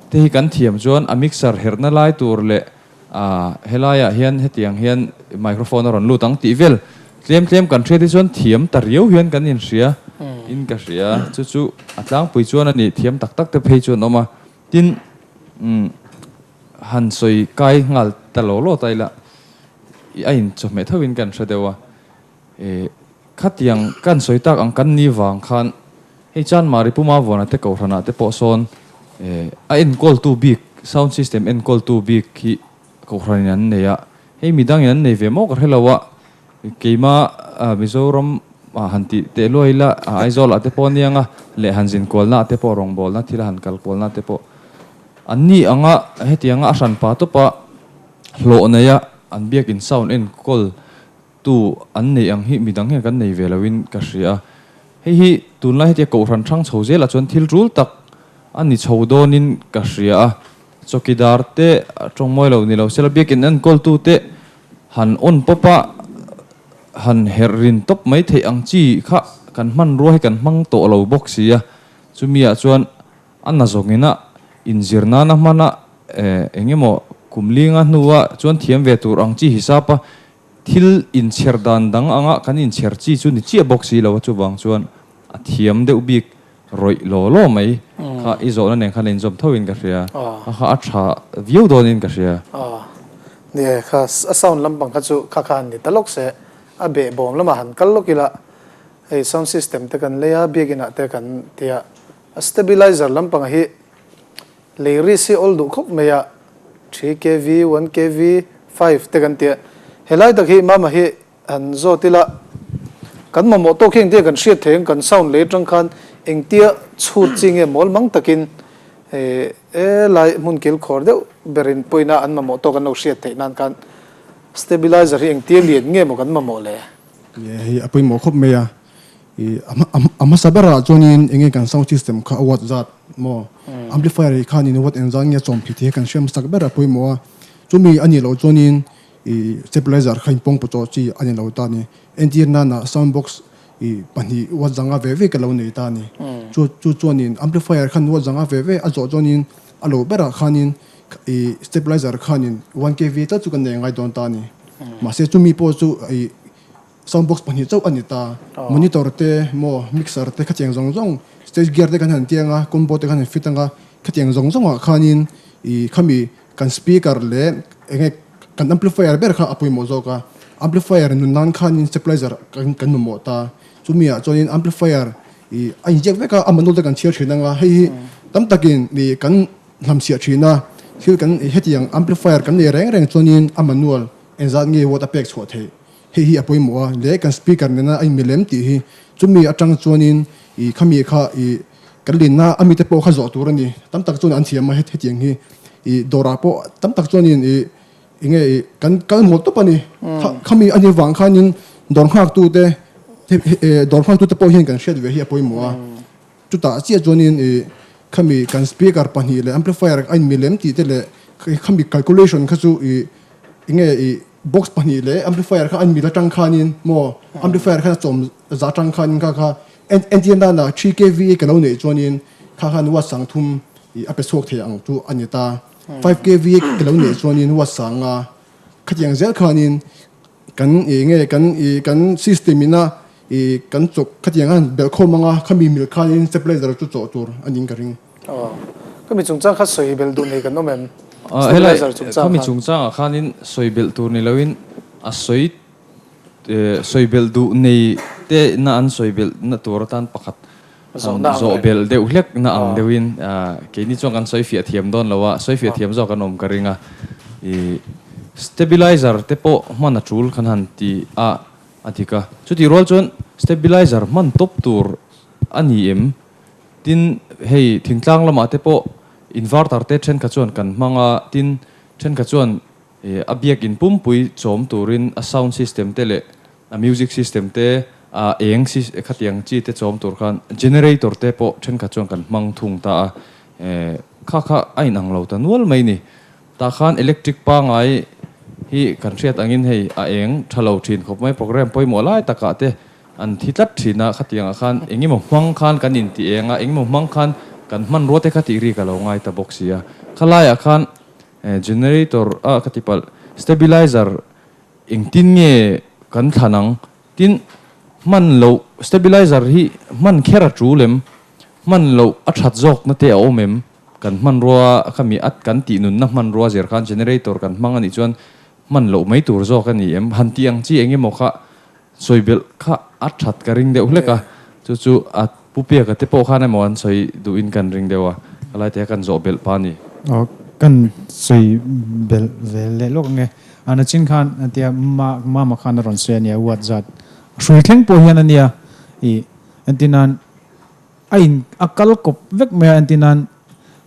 te hi kan thiam chuan a mixer herhna lai tur leh A, helaiah hian hetiang hian microphone a rawn lut ang tih vel tlem tlem kan hriat hi chuan thiam ta riau hian kan inhria in ka hria. Chu chu a tlangpui chuan a ni, thiam tak tak te phei chuan awm a. Tin, umm han sawi kai nghal ta lo law ta ila, a inchawhmeh tho in kan hre deuh a. E, khatiang kan sawi tak ang kan ni vang khan hei Chanmari Puma Vuana te Kohhranah te pawh sawn e, a enkawltu bik, sound system enkawltu bik hi Kohhranin an nei a, hei midangin an nei ve maw ka hre lo a, keima Mizoram ah han tih teh luai ila Aizawl ah te pawh aniang a, leh han zin kualna ah te pawh rawngbawlna thil a han kal kualna te pawh an ni ang a, hetianga a hranpa tawpa hlawh nei a an biakin sound enkawl Tu an neih ang hi midang hian kan nei ve loin ka hria a. Hei hi tunlai hetia kohhran hrang chho zelah chuan thil tul tak a ni chho dawnin ka hria a. Chawkidar te tawng mawi lo ni lo sela biakin enkawltu te han on pawp a, han herh rin tawp mai theih ang chi kha kan hmanrua hi kan hmang tawh lo bawk si a. Chumi ah chuan a na zawngin a inzir nana hmana eng emaw kum linga hnua chuan thiam ve tur ang chi hisap a Thil inchher dan dang anga kan inchher chi chu ni chiah bawk si lo a, chuvang chuan a thiam deuh bik rawih law law mai kha i zawhna nen khan a inzawm tho in ka hria, a kha a tha viau dawn in ka hria. Aw, ni e, kha a sound lampang kha chu kha kha han ni ta lawk se, a behbawm lamah han kal lawk ila, hei sound system te kan lei a, biakinah te kan ti a, a stabilizer lampang hi Lei ri si awl duh khawp mai a, 3 kv, 1 kv, 5 te kan ti a. Helai tak hi Mama hi han zawt ila, kan mamawh tawk hi engtia kan hriat theih ang, kan sound lei atang khan engtia chhut chi nge mawl mang takin e lai hmun kil khawr deuh berin pawina an mamawh tawk an lo hriat theih nan khan stabilizer hi engtia lian nge maw kan mamawh le? Hei a pawimawh khawp mai a. A hmasa berah chuanin enge kan sound system kha a watt zat maw amplifier hi khanin watt engzat nge a chawm thei tih hi kan hriat hmasak ber a pawimawh a, chumi a nih loh chuanin ih stabilizer kha inpawng pawh chawh chi a ni lo ta a ni. Entir nana sound box ih pahnih watt zanga ve ve ka lo nei ta a ni. Chu chu chuanin amplifier khan watt zanga ve ve a zawh chuanin a lo berah khanin ih stabilizer khanin 1 kV tlat chu kan nei ngai dawn ta a ni. Mahse chumi pawh chu ih Sound box pahnih chauh a ni ta. Monitor te maw, mixer te khatiang zawng zawng, stage gear te kan han tiang a, combo te kan han fit ang a, khatiang zawng zawngah khanin ih khami kan speaker leh eng nge kan amplifier ber kha a pawimawh zawk a. Amplifier nun nan khanin stabilizer kan kan mamawh ta. Chumi ah chuanin amplifier ih a inziak vek a, a manual te kan chhiar thin ang a, hei hi tam takin ih kan hlamchhiah thin a, thil kan hetiang amplifier kan nei reng reng chuanin a manual engzat nge watt a pek chhuah theih. Hei hi a pawimawh a, leh kan speaker nena a inmilem tih hi chumi atang chuanin ih khami kha ih kan linna a mite pawh kha zawh tur a ni. Tam tak chuan an thiam a hetiang hi ih dawrah pawh tam tak chuanin ih enge ih kan kal mawl tawp a ni. Khami a nih vang khanin dawr nghaktute dawr nghaktute pawh hian kan hriat ve hi a pawimawh a. Chutah chiah chuanin ih khami kan speaker pahnih leh amplifier a inmilem tih te leh khami calculation kha chu ih enge ih Box pahnih leh amplifier kha an mil atang khanin maw amplifier khan a chawm za atang khanin kha kha entir nana 3 kva ka lo neih chuanin kha khan watt sang thum ih a pe chhuak thei ang chu a ni ta. 5 kva ka lo neih chuanin watt sang a khatiang zel khanin kan ih nge kan ih kan system ina ih kan chawk khatiang a belhkhawm anga khami mil khanin stabilizer chu chawh tur a niin ka ring. Aw, ka mi chungchang kha sawi belh duh nei kan awm em? Helai, Stabilizer chungchang ka mi khan. chungchangah khanin sawi belh tur ni loin a sawi sawi belh duh nei te na an sawi belh na tur atan pakhat Zawhna ang zawh reng. belh deuh hlek na ang deuhin keini chuan kan sawi fiah thiam dawn lo a, sawi fiah thiam zawk an awm ka ring a. Ih stabilizer te pawh hman a tul kan han ti a, a dik a. Chutih rual chuan stabilizer hman tawp tur a ni em? Tin, hei thingtlang lamah te pawh inverter te thenkhat chuan kan hmang a, tin, thenkhat chuan a biakin pumpui chawm turin a sound system te leh A music system te, a eng khatiang chi te chawm tur khan generator te pawh thenkhat chuan kan hmang thung ta a, kha kha a inang lo ta nual mai ni. Tah khan electric pangai hi kan hriat angin hei a eng tha lo thin khawp mai, program pawimawh lai takah te an thi tlat thin a, khatiangah khan engemaw hmang khan kan inti eng a, engemaw hmang khan kan hmanrua te kha tih ri ka lo ngai ta bawk si a. Khalaiah khan generator a ka ti palh stabilizer Engtin nge kan thlan ang? Tin, hman loh stabilizer hi hman kher a tul em? Hman loh a that zawkna te a awm em? Kan hmanrua khami at kan tih nunna hmanrua zir khan generator kan hmang a nih chuan hman loh mai tur zawk a ni em? Han tih ang chi eng emaw kha sawi belh kha a that ka ring deuh hlek a, chu chu a pu Piaka te pawh khan emaw an sawi duhin kan ring deuh a, ka lai te kan zawh belh pa a ni. Aw, kan sawi belh ve leh lawk ang e. A nachin khan a tia ma mama khan a rawn sawi a nia what zat hrui thleng pawh hian a nia i entir nan a in a kal kawp vek mai a entir nan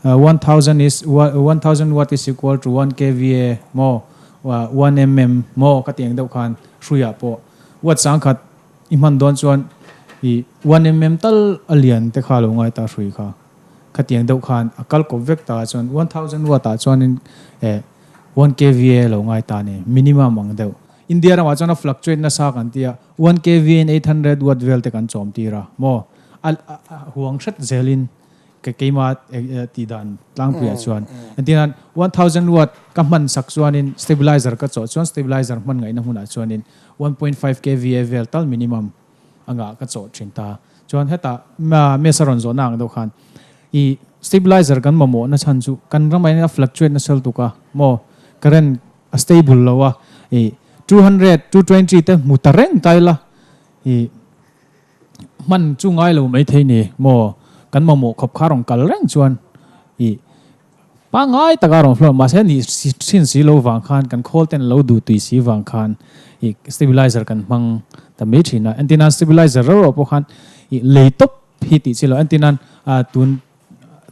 1000 is 1000 watt is equal to 1 kva maw 1 mm maw ka tih ang deuh khan hruiah pawh watt sangkhat i hman dawn chuan i 1 mm tal a lian te kha a lo ngai ta hrui kha. Khatiang deuh khan a kal kawp vek ta chuan 1000 watt ah chuanin eh one kva lo ngai ta ni, minimum ang deuh. India ramah chuan a fluctuate nasa kan ti a, one kva in 800 watt vel te kan chawm tir a maw? A huang hret zelin ke keima tih dan tlangpuiah chuan. Engtin 1000 watt ka hman sak chuanin stabilizer ka chawh chuan stabilizer hman ngaihna hmunah chuanin 1.5 kva vel tal minimum anga ka chawh thin ta. Chuan hetah mesa rawn zawhna ang deuh khan i stabilizer kan mamawh na chhan chu kan ramah hian a fluctuate nasa lutuk a maw, current a stable lo a, i 200, 220 te hmu ta reng ta ila i hman chu ngai lo maithei ni maw, kan mamawh khawp kha rawn kal reng chuan i Pangngai taka rawn hlawh mahse ni thin si lo vang khan kan khawl ten lo duh tui si vang khan i stabilizer kan hmang ta mai thin a. Entir nan stabilizer reuh reuh pawh khan i lei tawp hi tih chi lo. Entir nan tun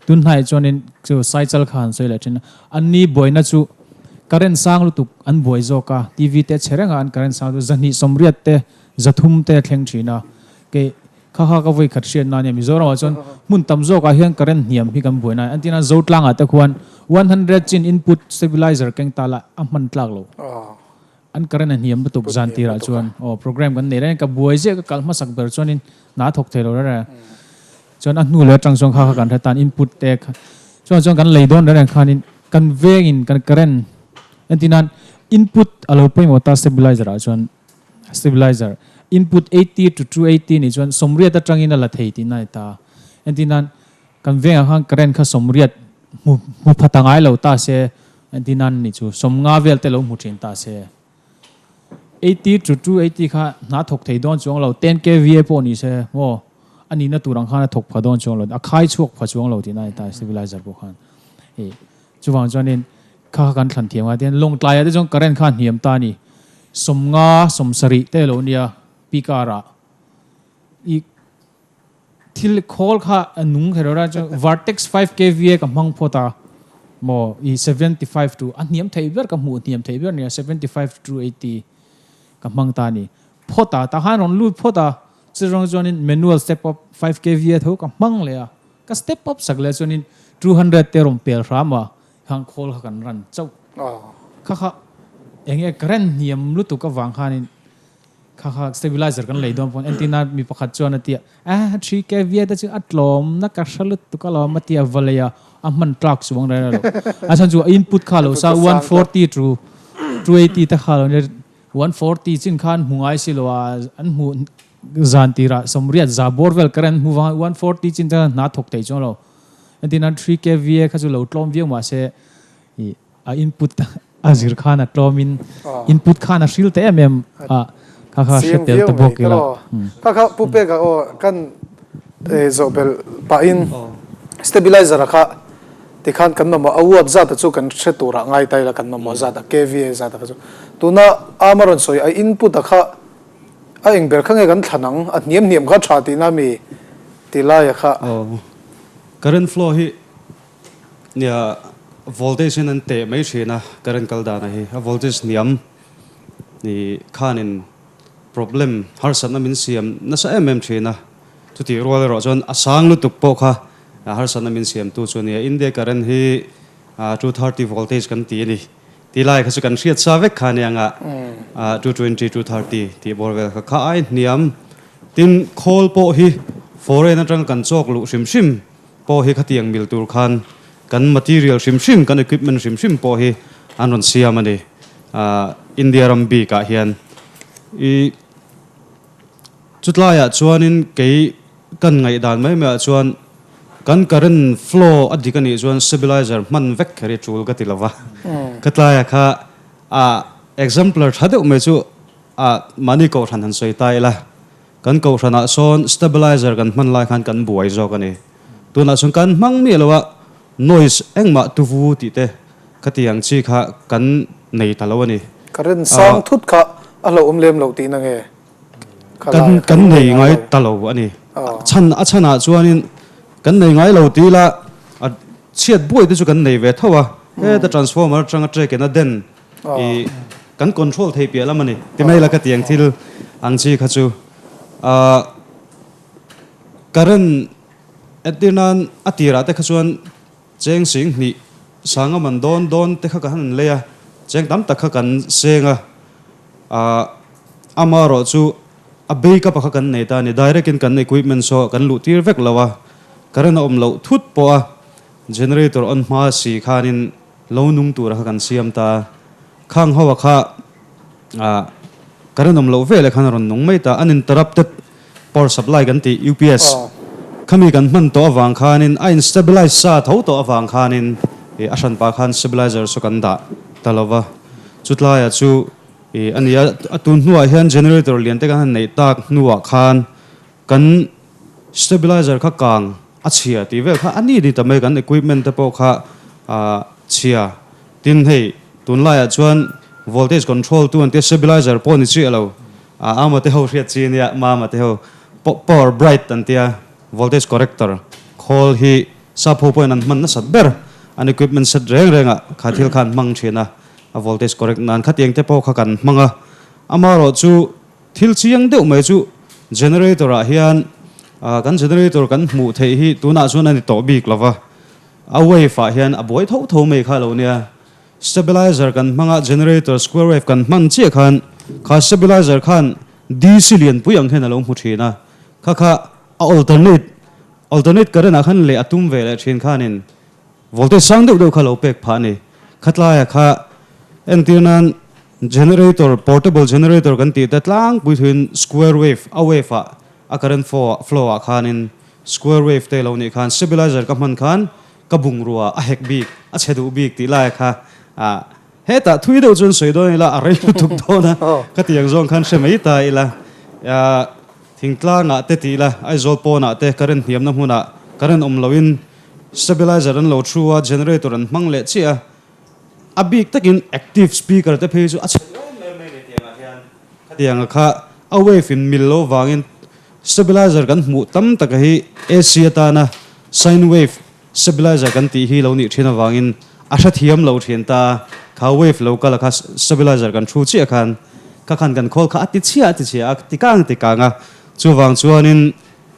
tun hnaiah chuanin chu cycle kha han sawi leh thin a. Anni buaina chu current sang lutuk an buai zawk a, TV te chhe reng a an current sang lutuk zahnih sawmriat te zathum te a thleng thin a. Kei Kha kha ka vawi khat hriat na ania Mizoram ah chuan hmun tam zawk ah hian current hniam hi kan buai na a entir nan Zotlang ah te khuan 100 chin input stabilizer keng ta la a hman tlak lo an current a hniam lutuk zan tir ah chuan aw program kan nei reng ka buai ziah ka kal hmasak ber chuan in hna a thawk thei lo reng reng chuan a hnu leh atang chuan kha kha kan hre tan input te chuan chuan kan lei dawn reng reng khan in kan veng in kan current entir nan input a lo pawimawh ta stabilizer ah chuan Stabilizer, Input 80 to 280 nih chuan sawmriat atangin a la thei tihna a ni ta. Entir nan, kan vengah khan current kha sawmriat hmu hmu pha ta ngai lo ta se, entir nan nih chu sawmnga vel te lo hmu thin ta se. 80 to 280 kha hna thawk thei dawn chuang lo, 10 kva pawh ni se maw, a nihna tur ang khan a thawk pha dawn chuang lo, a khai chhuak pha chuang lo tihna a ni ta stabilizer pawh khan. Ih, chuvang chuanin kha kha kan thlan thiam a, tin lawngtlaiah te chuan current kha a hniam ta a ni. Sawmnga sawmsarih te lo nia pi car ah i thil khawl kha a nung kher a chuan vertex 5 kva ka hmang phawt a maw i 75 to a hniam thei ber ka hmuh hniam thei ber nia 75 to 80 ka hmang ta a ni phawt a tah khan rawn lut phawt a chutiang chuanin manual step up 5 kva tho ka hmang leh a ka step up sak leh chuanin 200 te rawn pel hram a Khang khawl kha kan ran chauh. Kha kha eng nge current hniam lutuk avang khanin kha kha stabilizer kan lei dawn pawn entina mi pakhat chuan a ti a, ah 3 kva te chu a tlawm na ka hre lutuk alawm a ti a va lei a, a hman tlak chuang reng reng lo. A chhan chu a input kha lo sa 140 to 280 te kha lo nia 140 chin khan hmu ngai si lo a, an hmu zan tirah sawmriat za bawr vel current hmu vang 140 chin te khan hna thawk thei chuang lo. Entirnan 3 kva kha chu lo tlawm viau mahse i a input a zir khan a tlawm in input khan a hril ta em em a kha kha hre tel ta bawk ila. Kha kha Pu Peka aw kan zawh belh pahin stabilizer a kha tikhan kan mamawh a watt zat a chu kan hre turah ngai ta ila kan mamawh zat a kva zat a kha chu tuna ama rawn sawi a input a kha A eng ber kha nge kan thlan ang? A hniam hniam kha tha tihna mi ti laia kha. Aw. Current flow hi nia voltage in an teh mai thin a, current kal dana hi. A voltage hniam ni khanin Problem harsatna min siam nasa em em thin a, chutih rual erawh chuan a sang lutuk pawh kha harsatna min siamtu chu a ni a. India current hi 230 voltage kan ti a ni tih lai kha chu kan hriat sa vek kha a ni ang a, 220, 230 tih bawr vel kha kha ai hniam. Tin, khawl pawh hi foreign atanga kan chawk luh hrim hrim pawh hi khatiang mil tur khan kan material hrim hrim, kan equipment hrim hrim pawh hi an rawn siam a ni. India ram bikah hian i chutlaiah chuanin kei kan ngaihdan mai maiah chuan kan current flow a dik a nih chuan stabilizer hman vek kher hi tul ka ti lo va. Ka tlaiah kha a exemplar tha deuh mai chu a mahni kohhran han sawi ta ila. Kan kohhranah sawn stabilizer kan hman lai khan kan buai zawk a ni. Tunah chuan kan hmang miah lo a, noise engmah tuvu tih te khatiang chi kha kan nei ta lo a ni. Current sang thut kha a hlauhawm lem loh tihna nge? Kha Kan lai kan nei ngai ta lo a ni. Chhan a chhanah chuanin kan nei ngai lo tih ila a chhiat buai te chu kan nei ve tho a, heta transformer atanga track in a den I kan control thei piah lam a ni. Ti mai la ka tiang thil ang chi kha chu current entir nan a tirah te kha chuan cheng sing hnih sanga man dawn dawn te kha ka han lei a, cheng tam tak kha kan seng a, amaherawh chu a backup a kha kan nei ta a ni. Direct in kan equipment saw kan luh tir vek lo a, current a awm loh thut pawh a generator on hma si khanin Lo nung tura kha kan siam ta. Khang ho a kha ah ka rinawm loh veleh khan a rawn nung mai ta. Uninterrupted power supply kan tih, UPS, khami kan hman tawh avang khanin a in stabilize sa tho tawh avang khanin ih a hranpa khan stabilizer saw kan dah ta lo va. Chutlaiah chu ih a ni a, a tun hnuah hian generator lian te kan han neih tak hnuah khan Kan stabilizer kha kang a chhia tih vel kha a ni ni ta mai, kan equipment te pawh kha a chhia. Tin hei tunlaiah chuan voltage control tu an tia stabilizer pawh ni chiah lo, a ama te ho hriat chi ania, mama te ho power bright an tia voltage corrector khawl hi sap ho pawhin an hman nasat ber, an equipment set reng rengah kha thil kha an hmang thin a, a voltage correct nan khatiang te pawh kha kan hmang a, amaherawh chu Thil chiang deuh mai chu generator ah hian kan generator kan hmuh theih hi tunah chuan a ni tawh bik lo va, a wave ah hian a buai tho tho mai kha lo nia. Stabilizer kan hmang a, generator square wave kan hman chiah khan kha stabilizer khan DC lianpui ang hian a lo hmu thin a, kha kha a alternate alternate current ah khan leh a tum ve leh thin khanin Voltage sang deuh deuh kha lo pek phah a ni. Khatlaia kha entir nan generator, portable generator kan tih te tlangpui thuin square wave, a wave ah a current flow ah khanin square wave te lo nih khan stabilizer ka hman khan ka bungrua a hek bik, a chhe duh bik tih laia kha ah hetah thui deuh chuan sawi dawn ila a rei lutuk dawn a, ka tiang zawng khan hre mai ta ila. Thingtlangah te tih ila Aizawl pawnah te current hniamna hmunah current awm loin Stabilizer an lo thu a, generator an hmang leh chiah a, a bik takin active speaker te phei chu a chhe em em mai ni tiangah hian khatianga kha a wave in mil lo vangin stabilizer kan hmuh tam taka hi AC atana sine wave stabilizer kan tih hi lo nih thin avangin a hrethiam lo thin ta a, kha wave lo kal a kha stabilizer kan thu chiah khan kha khan kan khawl kha a ti chhiah a ti chhiah a ti kang ti kang a, chuvang chuanin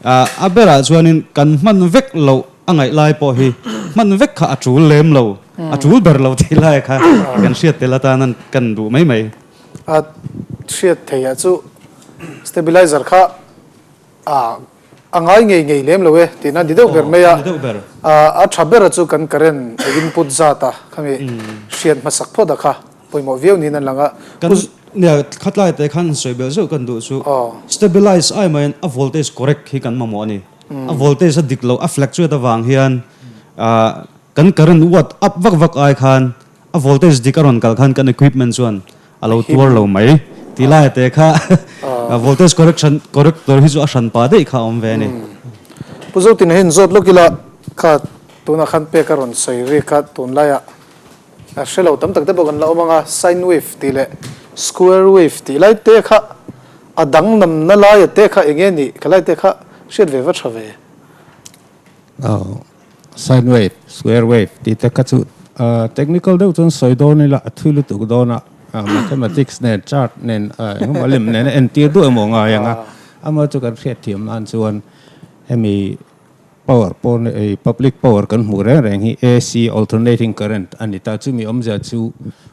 A berah chuanin kan hman vek loh a ngaih lai pawh hi hman vek kha a tul lem lo, a tul ber lo tih lai kha kan hriat tel atan kan duh mai mai. A hriat theih ah chu stabilizer kha a ngai ngei ngei lem lo e tihna a ni deuh ber mai a, a tha bera chu kan current input zat a khami hriat hmasak phawt a kha. Pawimawh viau niin an lang a. Kan nia khatlai te khan sawi belh zeuh kan duh chu stabilize ai maiin a voltage correct hi kan mamawh a ni. A voltage a dik loh a fluctuate avang hian kan current watt up vak vak ai khan a voltage dik a rawn kal khan kan equipment chuan a lo tuar lo mai tih lai te kha voltage correction corrector hi chu a hran pah daih kha a awm ve a ni. Pu Zotina hian zawt lawk ila kha tunah khan pek a rawn sawi ri kha tunlaiah A hre lo tam tak te pawh kan la awm ang a, sine wave tih leh square wave tih lai te kha a danglamna laia te kha eng nge nih ka lai te kha hriat ve va tha ve. Aw, sine wave, square wave tih te kha chu technical deuh chuan sawi dawn ila a thui lutuk dawn a, Mathematics nen chart nen engemaw lem nen a entir duh emaw ngai ang a. Amaherawhchu chu kan hriatthiam nan chuan hemi power pawh public power kan hmuh reng reng hi AC alternating current a ni ta. Chumi awmzia chu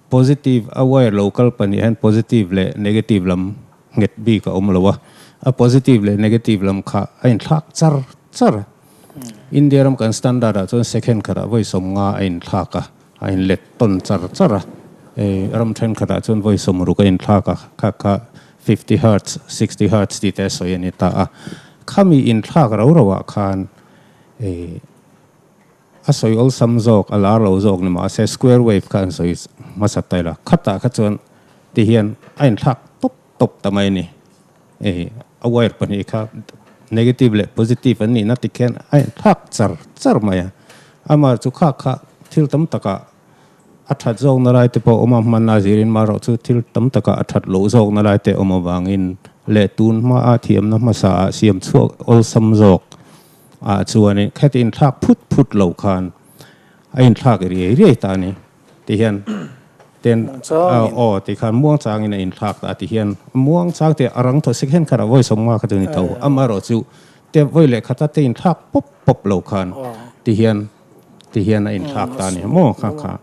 positive a wire lo kal pahnih hian positive leh negative lam nghet bik a awm lo a, a positive leh negative lam kha a inthlak char char a. India ram kan standard ah chuan second khatah vawi sawmnga a inthlak a, a inlet tawn char char a. Ram thenkhatah chuan vawi sawmruk a inthlak a, kha kha 50 hertz, 60 hertz tih te a sawi a ni ta a. Khami inthlak ro ro ah khan a sawi awlsam zawk, a lar lo zawk ni mahse square wave kha an sawi hmasa ta ila, khatah kha chuan ti hian a inthlak tawp tawp ta mai a ni. A wire pahnih kha negative leh positive an nihna tikhian a inthlak char char mai a. Amah chu kha kha thil tam takah a that zawkna lai te pawh a awm a, hmanna zirin marawh chu thil tam takah a that loh zawkna lai te a awm avangin leh tun hmaa thiamna hmasa ah siam chhuak awlsam zawk ah chuanin kheti inthlak phut phut lo khan a inthlak riai riai ta a ni ti hian ten aw ti khan muang changin a inthlak ta ti hian muang chang te a rang thaw sek hian khan a vawi sawm nga kha chu ni tho amaherawh chu te vawi leh khata te inthlak pawp pawp lo khan ti hian ti hian a inthlak ta a ni maw kha kha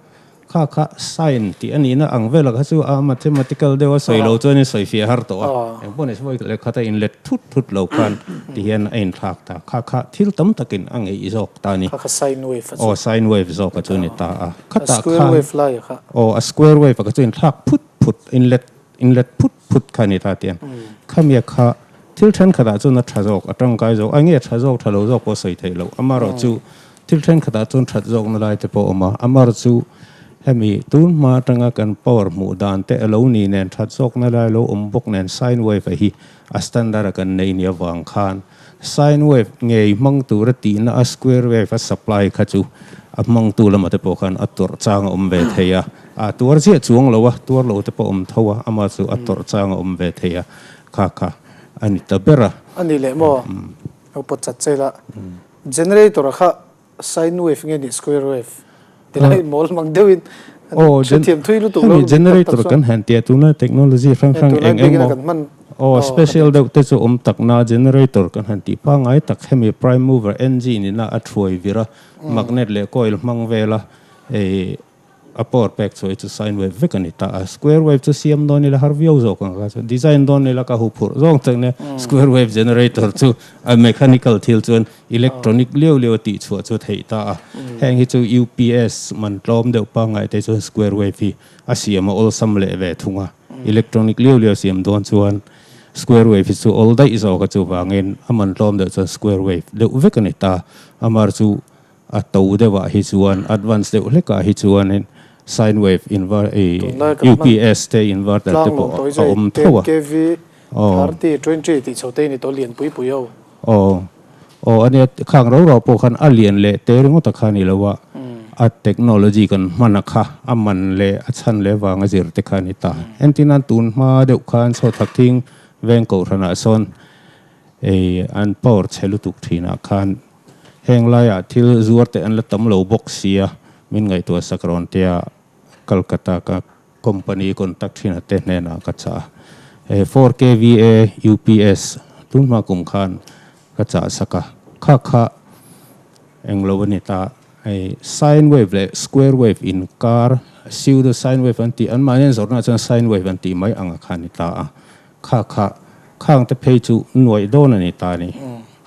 Kha kha sign tih a nihna ang velah kha chu a mathematical deuh a sawi lo chuan in sawi fiah har tawh a, eng pawh ni se vawi leh khat a inlet thut thut lo khan ti hian a inthlak ta. Kha kha thil tam takin a ngeih zawk ta a ni. Kha kha sine wave a chu. Aw sine wave zawk a chu ni ta a. Khatah khan. A square wave lai a kha. Aw a square wave a kha chu inthlak phut phut, inlet inlet phut phut kha a ni ta tiang. Khamia kha thil thenkhatah chuan a tha zawk, a tangkai zawk, a nge a tha zawk tha lo zawk pawh a sawi theih loh. Amaherawh chu Thil thenkhatah chuan that zawkna lai te pawh a awm a, amar chu hemi tun hma atanga kan power hmuh dan te a lo ni nen that zawkna lai lo awm bawk nen sine wave a hi a standard a kan nei nia vang khan sine wave ngei hmang tura tihna a square wave a supply kha chu a hmangtu lamah te pawh khan a tawrh chang a awm ve thei a, a tuar chiah chuang lo a, tuar lo te pawh a awm tho a, amah chu a tawrh chang a awm ve thei a, kha kha a ni ta ber a. A ni leh maw? Lo pawt chat che ila. Generator a kha sine wave nge nih square wave ti lai mawl mang deuhin Aw, hre thiam thui lutuk lo hemi generator kan han tia tunlai technology hrang hrang eng eng maw aw special deuh te chu awm tak na generator kan han tih pangngai tak hemi prime mover engine ina a thuai vir a magnet leh coil hmang vela ei A power pek chu chu sine wave vek a ni ta a, square wave chu siam dawn ila har viau zawk ang kha chu design dawn ila ka hu phurh zawng tak nia square wave generator chu a mechanical thil chuan electronic liau liau a tih chhuah chu a theih ta a, heng hi chu UPS man tlawm deuh pangngai te chuan square wave hi a siam a awlsam leh ve thung a, electronic liau liau siam dawn chuan square wave hi chu awl daih zawk a chuvangin a man tlawm deuh chuan square wave deuh vek a ni ta, amar chu A to deuhah hi chuan advance deuh hlekah hi chuanin sine wave inver ei Tunlai kan hman UPS te inverter te tlang pawh lawm tawi a zai awm ten tho a. KV Aw. 30 20 tih chho te hi ni tawh lian pui pui ho. Aw. Aw ania khang ro ro pawh khan a lian leh te ringawt a kha ni lo a, a technology kan hman a kha a man leh a chhan leh vanga zir te kha a ni ta. Entirnan tun hma deuh khan saw thakthing veng kohhranah sawn ei an power chhe lutuk thinah khan Heng laiah thil zuar te an la tam lo bawk sia, min ngaihtuah sak rawn tia Calcutta ka company contact thin a te hnenah ka chah a. He 4 kVA UPS tunhma kum khan ka chah sak a, kha kha eng lo a ni ta. Hei sine wave leh square wave inkar pseudo sine wave an tih anmahni an zawrhnaah chuan sine wave an tih mai ang a kha a ni ta a. Kha kha khang te phei chu nuaih dawn a ni ta ni,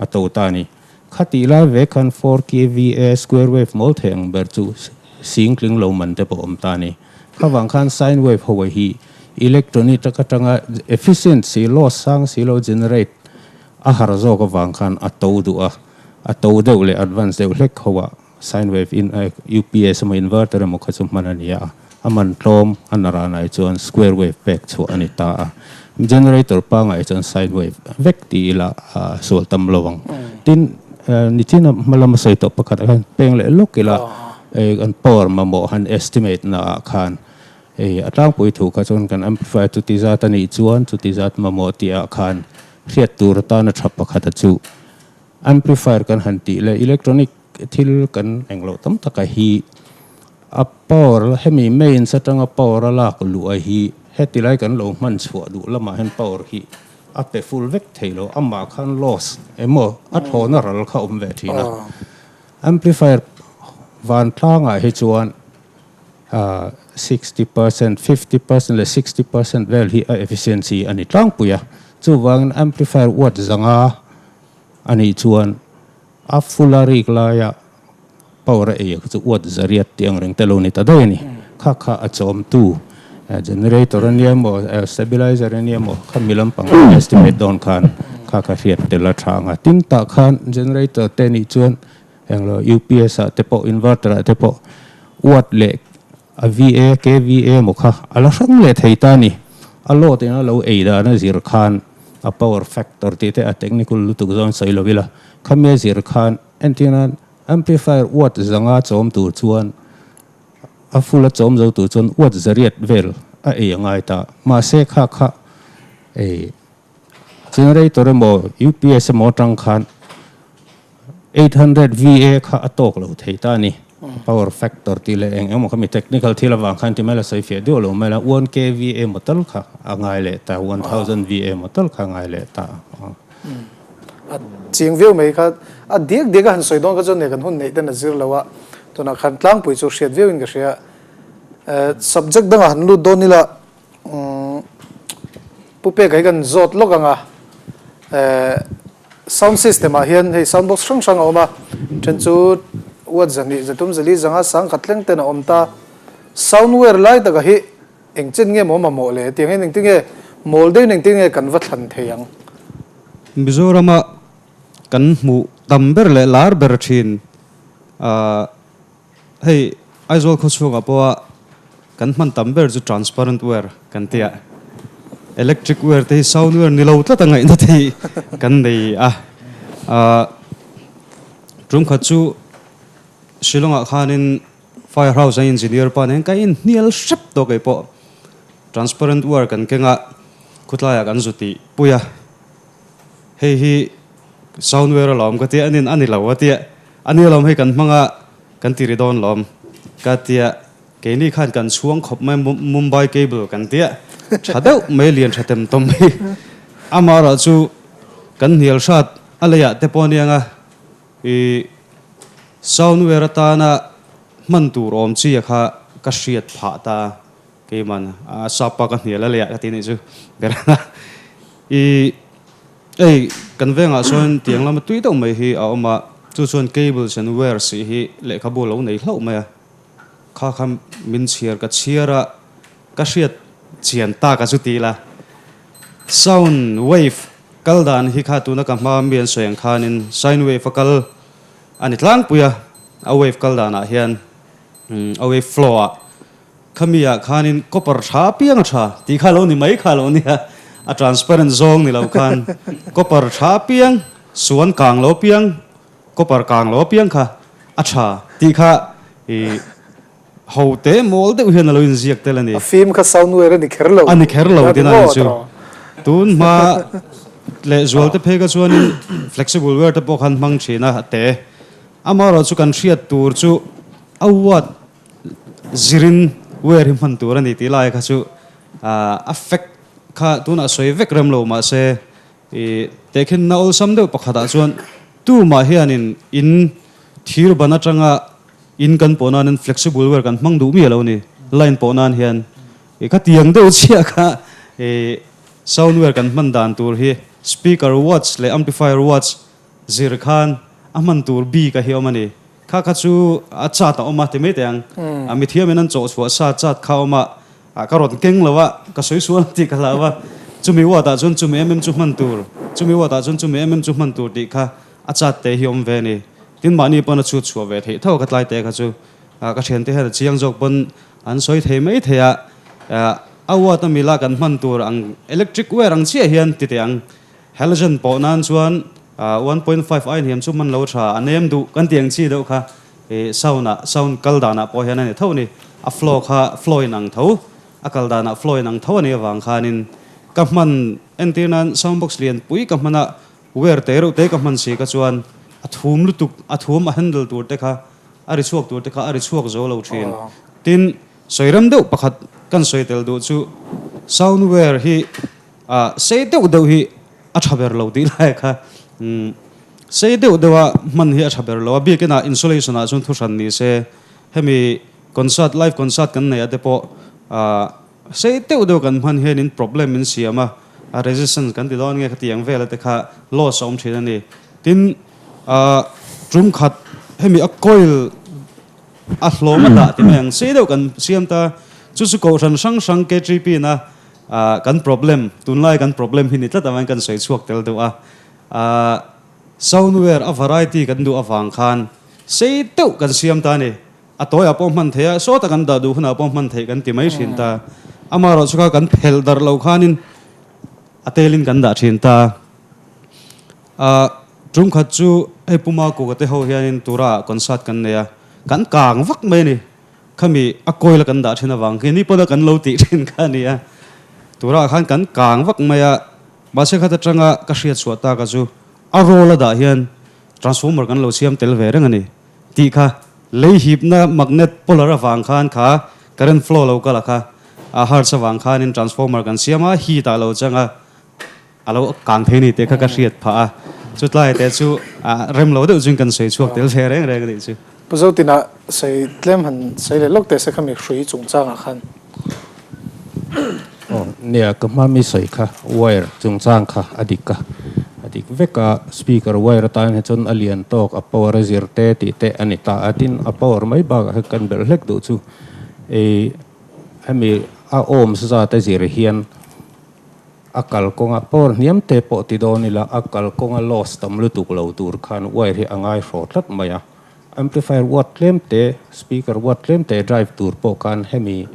a to ta ni. Kha tih lai ve khan 4 kVA square wave mawl thei ang ber chu sing tling lo man te pawh awm ta ni. Kha vang khan sine wave ho hi electronic tak atanga efficient si, loss sang si lo generate a har zawk avang khan a to duh a, a to deuh leh advance deuh hlek ho ah Sine wave in UPS emaw inverter emaw kha chu hman a ni a, a man tlawm a na ranah hi chuan square wave pek chhuah a ni ta a. Generator pangai chuan sine wave vek ti ila a sual tam lo ang. Tin, nichin a hma lama sawi tawh pakhat ah khan peng leh lawk ila an power mamawh han estimate na ah khan hei a tlangpui thu kha chuan kan amplifier chuti zat a nih chuan chuti zat mamawh tih ah khan hriat tur atana tha pakhat a chu Amplifier kan han tih leh electronic thil kan englo tam taka hi a power hemi mains atanga power a lak luh a hi Heti lai kan lo hman chhuah duh lamah hian power hi a pe full vek thei lo, amah khan loss emaw a thlawhna ral kha awm ve thin a. Amplifier vantlangah hi chuan 60%, 50% leh 60% vel hi a efficiency a ni tlangpui a. Chuvangin amplifier watt zanga a nih chuan a full a rik laia power a ei kha chu watt zariat tih ang reng te lo ni ta daih a ni. Kha kha a chawmtu generator a nia maw, stabilizer a nia maw kha mi lampang estimate dawn khan kha kha hriat tel a tha ang a. Tin tah khan generator te nih chuan Englo UPS ah te pawh inverter ah te pawh watt leh a VA, KVA maw kha a la hrang leh thei ta a ni. A load in a lo ei dan a zir khan a power factor tih te a technical lutuk zawn sawi lo ila khami a zir khan entir nan amplifier watt zanga chawm tur chuan a full a chawm zo tur chuan watt zariat vel a ei a ngai ta. Mahse kha kha ei Generator emaw UPS emaw atang khan 800 VA kha a tawk lo thei ta a ni. Power factor tih leh eng emaw kha mi technical thil avang khan ti mai la sawi fiah deuh lo mai la 1 kVA emaw tal kha a ngai leh ta, 1000 VA emaw tal kha a ngai leh ta. A ching viau mai kha a diak diak a han sawi dawn kha chuan ne kan hun neih ten a zir lo a, tunah khan tlangpui chu hriat viauin ka hria. Subject dangah han lut dawn ila Pu Peka hi kan zawt lawk ang a, sound system ah hian hei sound box hrang hrang a awm a, then chu watt zahnih zathum zali zanga sangkhat thleng ten a awm ta. Soundware lai taka hi eng chen nge maw mamawh le tiang hian engtin nge mawl deuhin engtin nge kan va thlan thei ang? Mizorama kan hmuh tam ber leh lar ber thin Hei Aizawl khawchhungah pawha kan hman tam ber chu transparent wire kan ti a, electric wire te hi sound wire ni lo tlat a ngaihna te hi kan nei a. Tum khat chu Shillong-ah khanin fire house a engineer pa nen ka inhnial hrep tawh kei pawh transparent wire kan keng a, khutlaiah kan zu tih pui a, hei hi sound wire alawm ka tia, anin a ni lo a tia. A ni alawm hei kan hmang a, kan ti ri dawn lawm. Ka tia, keini khan kan chhuang khawp mai Mumbai cable kan tia, tha deuh mai lian tha tem tawm mai. Amaherawh chu kan hnial hrat a leiah te pawh aniang a, i soundware atana hman tur awm chi a kha ka hriat phah ta keiman a sapa ka hnial a leiah ka ti nih chu berana i Hei kan vengah chuan tiang lama tui deuh mai hi a awm a, chu chuan cables and wires tih hi lehkhabu a lo nei hlauh mai a, kha kha min chhiar ka chhiar a, ka hriat chian tak a chu ti ila, sound wave kal dan hi kha tuna ka hma mi an sawi ang khanin sine wave a kal a ni tlangpui a, a wave kal danah hian a wave flow ah. Khami ah khanin copper tha piang a tha tih kha lo ni mai kha lo nia, a transparent zawng ni lo khan copper tha piang, suan kang lo piang, copper kang lo piang kha a tha tih kha i ho te mawl deuh hian a lo inziak tel a ni. A fim kha soundware a ni kher lo. A ni kher lo tina ni chu. Tun hma leh zual te phei kha chuanin flexible ware te pawh khan hmang thin a te. Amaherawhchu chu kan hriat tur chu a watt Zirin wear hi hman tur a ni tih lai kha chu a fact kha tunah sawi vek rem lo mahse i tehkhinna awlsam deuh pakhatah chuan tumah hianin in thir ban atanga in kan pawh nanin flexible wear kan hmang duh miah lo a ni line pawh nan hian i khatiang deuh chiah kha i sound wear kan hman dan tur hi speaker watts leh amplifier watts zir khan a hman tur bik a hi awm a ni. Kha kha chu a chat a awm a ti mai teh ang. A mithiamin an chawh chhuah sa chat kha a awm a, ka rawn keng lo a, ka sawi sual tih ka hlau a. Chumi watt ah chuan chumi em em chu hman tur, chumi watt ah chuan chumi em em chu hman tur tih kha a chat te hi awm ve a ni. Tin mahni pawn a chhut chhuah ve theih tho a ka tlai te kha chu. Ka thiante hian a chiang zawk pawn an sawi thei mai thei a, a watt a mila kan hman tur ang electric wire ang chiah hian ti teh ang. Halogen pawh nan chuan 1.5 ai hniam chu hman lo tha, a nem duh kan tih ang chi deuh kha sound ah, sound kal danah pawh hian a ni tho a ni. A flow kha flow in ang tho, a kal danah flow in ang tho a nih avang khanin ka hman entir nan sound box lian pui ka hman a, wire te reuh te ka hman si kha chuan a thum lutuk, a thum a handle tur te kha a ri chhuak tur te kha a ri chhuak zo lo thin. Tin, sawi rem deuh pakhat kan sawi tel duh chu. Soundware hi ah sei deuh deuh hi a tha ber lo tih lai kha umm sei deuh deuh a hman hi a tha ber lo a, biakin ah insulation ah chuan thuhran ni se hemi concert live concert kan neih ah te pawh ah sei deuh deuh kan hman hianin problem min siam a, a resistance kan ti dawn nge khatiang vel a te kha loss a awm thin a ni. Tin ah tum khat hemi a coil A hlawm a dah ti mai ang. Sei deuh kan siam ta. Chu chu kohhran hrang hrang KTP na kan problem, tunlai kan problem hi ni tlat avangin kan sawi chhuak tel deuh a. Soundware a variety kan duh avang khan sei deuh kan siam ta a ni. A tawiah pawh hman theih a, sawta kan dah duh hunah pawh hman theih kan ti mai thin ta. Amaherawhchu kha kan phelh darh lo khanin a telin kan dah thin ta. Ahh tum khat chu hei Puma Kuka te ho hianin tura ah concert kan nei a, kan kang vak mai a ni. Khami a coil a kan dah thin avang khi ni pawna kan lo tih thin kha a ni a. Tura ah khan kan kang vak mai a, mahse khat atanga ka hriat chhuah tak a chu a roll a dah hian transformer kan lo siam tel ve reng a ni tih kha lei hipna magnet polar avang khan kha current flow lo kal a kha a hertz avang khanin transformer kan siam a, heat ah lo chang a. A lo kang thei ni tih kha ka hriat phah a, chutlai te chu rem lo deuh chuin kan sawi chhuak tel ve reng reng a nih chu. Pu Zotina sawi tlem han sawi leh lawk teh se kha mi hrui chungchangah khan. Aw nia ka hma mi sawi kha wire chungchang kha a dik a, a dik vek a, speaker wire atan hi chuan a lian tawk a power a zir te tih te a ni ta a, tin a power mai bakah khan kan belh hlek duh chu ei hemi a ohms zat a zir hian A kalkawnga power hniam te pawh ti dawn ila a kalkawnga loss tam lutuk lo tur khan wire hi a ngai hraw tlat mai a. Amplifier watt tlem te, speaker watt tlem te drive tur pawh khan hemi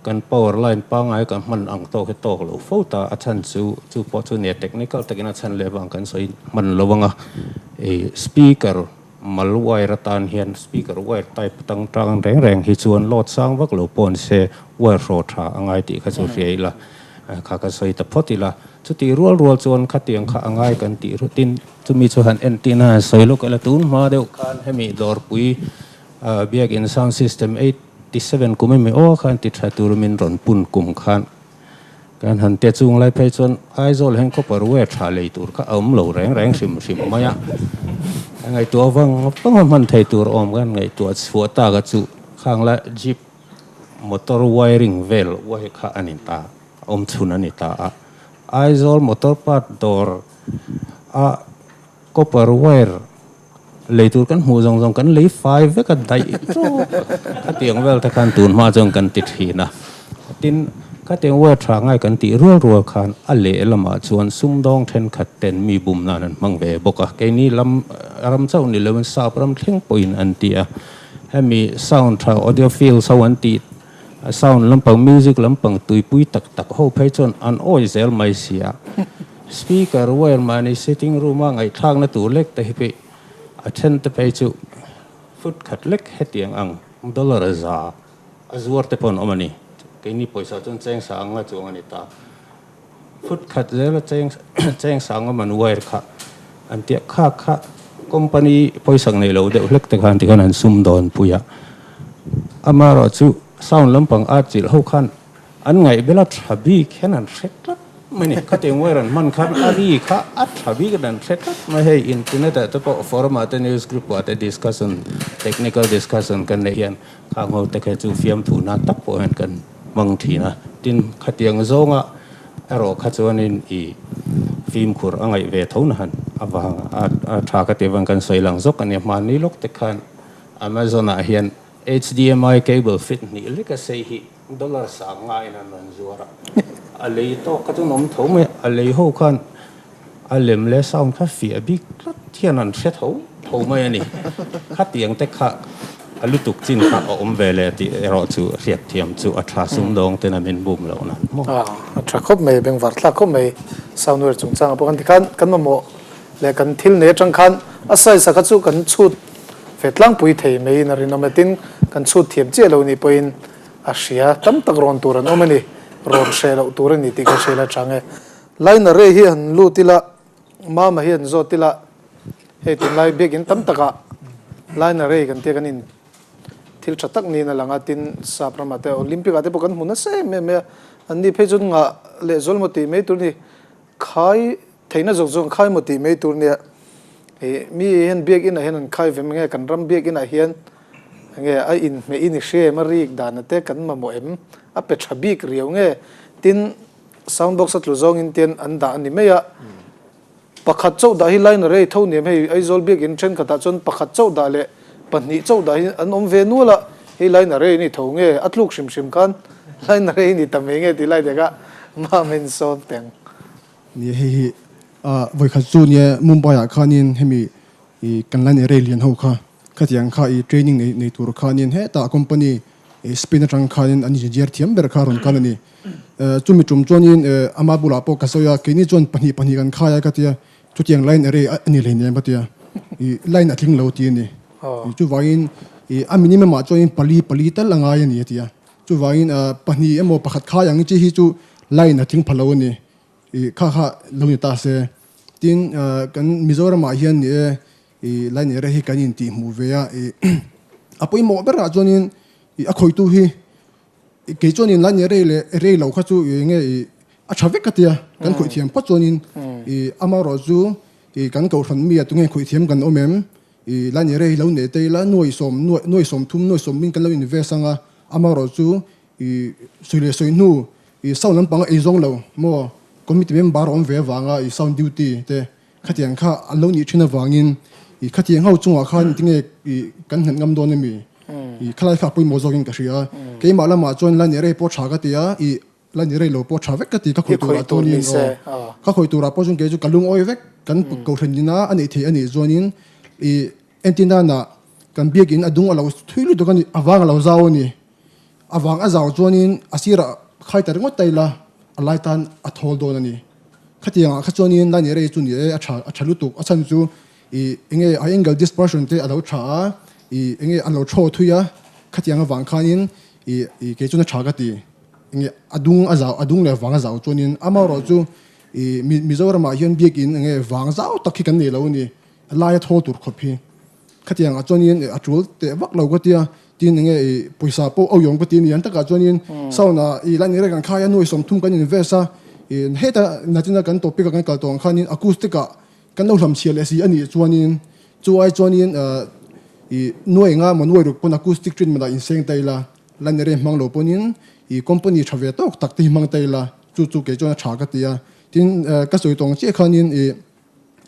kan power line pangngai kan hman ang tawk hi tawk lo fo ta. A chhan chu, chu pawh chu nia technical takin a chhan leh vang kan sawi hman lo ang a. Speaker mal wire atan hian speaker wire type atang tang reng reng hi chuan load sang vak lo pawh ni se wire hraw tha a ngai tih kha chu hria ila. Kha ka sawi ta phawt ila, chutih rual rual chuan khatiang kha a ngai kan tih rutin chumi chu han entin a han sawi lawk ila tun hma deuh khan hemi dawrpui Biakin sound system 87 kum emaw aw khan ti tha tur min rawn pun kum khan kan han te chung lai phei chuan Aizawl hian copper wire tha lei tur kha a awm lo reng reng hrim hrim mai a, a ngaihtuah vang vang a hman thei tur awm kan ngaihtuah chhuah tak a chu khang la jeep Motor wiring vel uai kha a ni ta, awm chhun a ni ta a. Aizawl motor part dawr a copper wire lei tur kan hmuh zawng zawng kan lei fai vek a daih tawp a. Khatiang vel te khan tun hma chuan kan ti thin a. Tin, khatiang wire tha ngai kan tih rual rual khan a lehlamah chuan sumdawng thenkhat ten mi bum nan an hmang ve bawk a. Keini lam ram chauh ni loin sap ram thleng pawhin an ti a. Hemi sound tha audio files ho an tih sound lampang music lampang tuipui tak tak ho phei chuan an awi zel mai si a. Speaker wire mahni sitting room a ngaihthlakna tur lek te hi pawh a then te phei chu foot khat lek hetiang ang dollar za a zuar te pawh an awm a ni. Keini pawisa chuan cheng sang nga chuang a ni ta. Foot khat zela cheng cheng sang awm an wire kha an tia kha kha company pawisak nei lo deuh hlek te khan tikhan an sum dawn pui a amaherawh chu sound lampang a chilh ho khan an ngaih bela tha bik hian an hre tlat mai a ni khatiang wire an hman khan a ri kha a tha bik in an hre tlat mai hei internet ah te pawh forum ah te news group ah te discussion technical discussion kan neih hian khang ho te kha chu fiamthu na tak pawh hian kan hmang thin a, tin khatiang zawnga erawh kha chuanin i fimkhur a ngaih ve tho na han avang a tha ka tih avang kan sawi lang zawk a nia, hmanni lawk te khan Amazon ah hian HDMI cable fit hnih lek a sei hi dollar sang ngaiin an rawn zuar a, a lei tawk kha chuan awm tho mai a, a lei ho khan a lem leh sound kha fiah bik tlat hian an hre tho tho mai a ni. Khatiang te kha a lutuk chin kha a awm ve leh tih erawh chu hriat thiam chu a tha sumdawng ten a min bum loh nan maw. A tha khawp mai, bengvar thlak khawp mai sound ware chungchang ah pawh kan ti khan kan mamawh leh kan thil nei atang khan a size ah kha chu kan chhut ve tlangpui thei maiin a rinawm e tin kan chhut thiam chiah lo nih pawhin a hria tam tak rawn tur an awm a ni, rawn hreh loh tur a ni tih ka hria la chang e. Liner rei hi han lut ila, Mama hi han zawt ila, hei tunlai biakin tam takah liner rei kan tia kan in thil tha tak niin a lang a, tin sap ramah te Olympic ah te pawh kan hmu nasa em em mai a. An ni phei chuan ngah leh zual maw tih mai tur ni, khai theihna zawng zawng khai maw tih mai tur nia. Ih mi hian biakinn ah hian an khai ve nge kan ram biakinn ah hian nge a inhmeh in i hria em a rik dan te kan mamawh em a pe tha bik riau nge tin sound box a tlu zawng in tian an dah a ni mai a. Pakhat chauh dah hi line a rei tho niam hei Aizawl biakinn thenkhatah chuan pakhat chauh dah leh pahnih chauh dah hi an awm ve nual a, hei line a rei ni tho nge a tluk hrim hrim khan line a rei ni ta mai nge tih lai dekah Mamen sawm teng. Nia hei hi vawikhat chu nia Mumbai ah khanin hemi kan line a rei lian ho kha khatiang kha i training nei tur khanin hetah company Spain atang khanin an engineer thiam ber kha rawn kal a ni. Chumi tum chuanin ama bulah pawh ka sawi a, keini chuan pahnih pahnih kan khai a ka tia, chutiang line array a ni hleinem ka tia, ih line a tling lo ti a ni. Chuvangin ih a minimum ah chuanin pali pali tal a ngai a ni a tia, chuvangin pahnih emaw pakhat khai ang chi hi chu line a tling pha lo a ni, ih kha kha lo ni ta se. Tin kan Mizoram ah hian ni e ih line array hi kan intih hmuh ve a, ih a pawimawh berah chuanin ih a khawitu hi Kei chuanin lai nia rei leh rei lo kha chu eng nge i a tha vek ka tia kan khawih thiam phawt chuanin i amaherawh chu i kan kohhran mi ah tunge khawih thiam kan awm em i lai nia rei lo nei te ila nuai sawm nuai nuai sawm thum nuai sawm min kan lo invest anga amaherawh chu i sawi leh sawi hnu i sound lampang a ei zawng lo maw committee member a awm ve avanga i sound duty te Khatiang kha an lo nih thin avangin i khatiang ho chungah khan tinge i kan nghet ngam dawn emi? I khalai kha a pawimawh zawkin ka hria. Keimah lamah chuan la ni rei pawh tha ka ti a, i la ni rei lo pawh tha vek ka ti. Ka khawih turah chuanin aw ka khawih turah pawh chuan kei chu ka lungawi vek. Kan kohhran ina a neih theih a nih chuanin i entir nana kan biakin a dung a lo thui lutuk a ni, a vang a lo zau a ni. A vang a zau chuanin a sirah khai ta ringawt ta ila a lai tan a thawl dawn a ni. Khatiangah kha chuanin line array chu ni e a tha a tha lutuk. A chhan chu ih enge a angle dispersion te a lo tha a, ih enge a lo thaw thui a, khatiang avang khanin ih ih kei chuan a tha ka ti. Enge a dung a zau a dung leh vang a zau chuanin amaherawh chu ih Mizoramah hian biakin enge vang zau tak hi kan nei lo a ni. A laia thawl tur khawp hi. Khatiangah chuanin a tul teh vak lo ka tia, tin enge i pawisa pawh au yawm ka ti a ni. An takah chuanin sound ah i line reng kan khai a, nuai 30 kan invest a, i heta natina kan topic ah kan kal tawh ang khanin acoustic ah kan lo hlam chhia leh si a nih chuanin chu ai chuanin i nuai enga emaw nuai ruk pawn acoustic treatment ah inseng ta ila, line reng hmang lo pawnin i company tha ve tawk tak te hi hmang ta ila, chu chu kei chuan a tha ka ti a. Tin ka sawi tawng chiah khanin i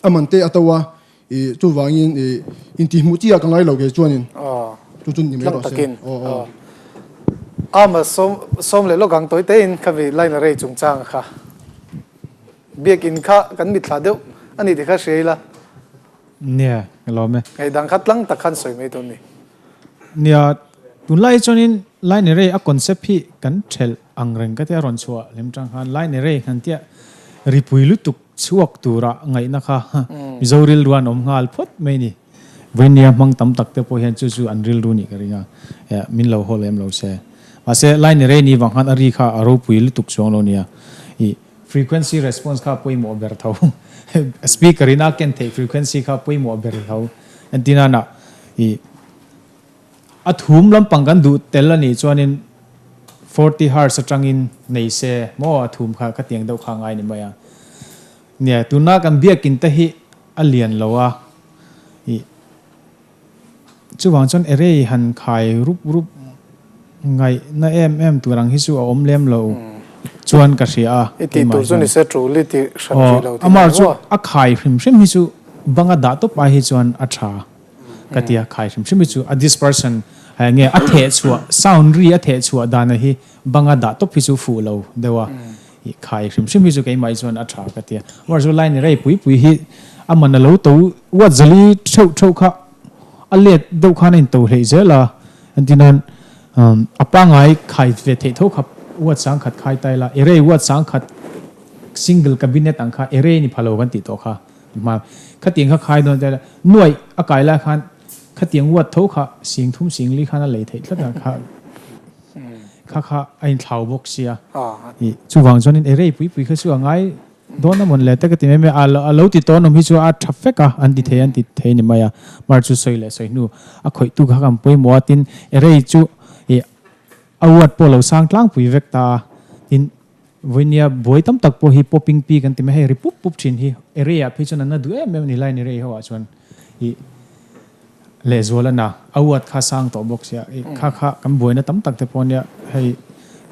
A man te a to a, i chuvangin i intihhmuh chi ah ka ngai lo kei chuanin chu chu ni mai rawh se. Aw aw. Ama sawm sawm leh lawk ang tawi tein khami line array chungchang kha biakin kha kan mitthla deuh a ni tih kha hria ila. Nia, ka lawm e. Hei dang kha tlang tak khan sawi mai tur ni. Nia, tunlai chuanin line array a concept hi kan thelh ang reng ka tia rawn chhuah lem tang khan line array han tia ripui lutuk Chhuak tura ngaihna kha Mizo rilru an awm nghal phawt mai ni. Vawinia hmang tam tak te pawh hian chu chu an rilru nih ka ring a, min lo haw lem lo se. Mahse, line rei ni vang khan a ri kha a ropui lutuk chuang lo nia. Ih, frequency response kha pawimawh ber tho. Speaker in a ken theih frequency kha pawimawh ber tho. Entirnana, ih, A thum lampang kan duh tel a nih chuanin 40 hertz atangin nei se maw a thum kha ka tiang deuh kha a ngai ni mai a. Nia tuna kan biakin te hi a lian lo a, ih chuvang chuan array han khai rup rup ngaihna em em tur ang hi chu a awm lem lo chuan ka hria a. I tih tur chu ni se tul i tih hran rih lo tih Amah chu a khai hrim hrim hi chu banga dah tawp ai hi chuan a tha. Ka ti a, khai hrim hrim hi chu a dispersion eng nge a theh chhuah sound ri a theh chhuah dana hi banga dah tawp hi chu fuh lo deuh a, ih khai hrim hrim hi chu keimah hi chuan a tha ka ti a. Amah chu line rei pui pui hi a man a lo to uat zali theuh theuh kha a let deuh khan a in to hleih zel a, engtin a pangai khai ve theih tho kha uat sangkhat khai ta ila array uat sangkhat single cabinet ang kha array ni pha lo kan tih tawh kha. Hma khatiang kha khai dawn tel a, nuaih a kai lai khan khatiang uat tho kha sing thum sing li khan a lei theih tlat a, kha kha kha a inthlau bawk sia. Ih chuvang chuanin array pui pui kha chu a ngai dawn a mawn le te ka ti mai mai a, a lo ti tawn awm hi chu a tha fek a, an ti thei an ti thei ni mai a, mar chu sawi leh sawi hnu a khawih tu kha kan pawimawh a, tin array chu ih a uat pawh lo sang tlangpui vek ta a, tin. Vawinia buai tam tak pawh hi popping pi kan ti mai, hei ri pup pup thin hi array ah phei chuan an na duh em em a ni, line array ho ah chuan ih lehzual a na, a uat kha sang tawh bawk sia, ih kha kha kan buaina tam tak te pawh ania, hei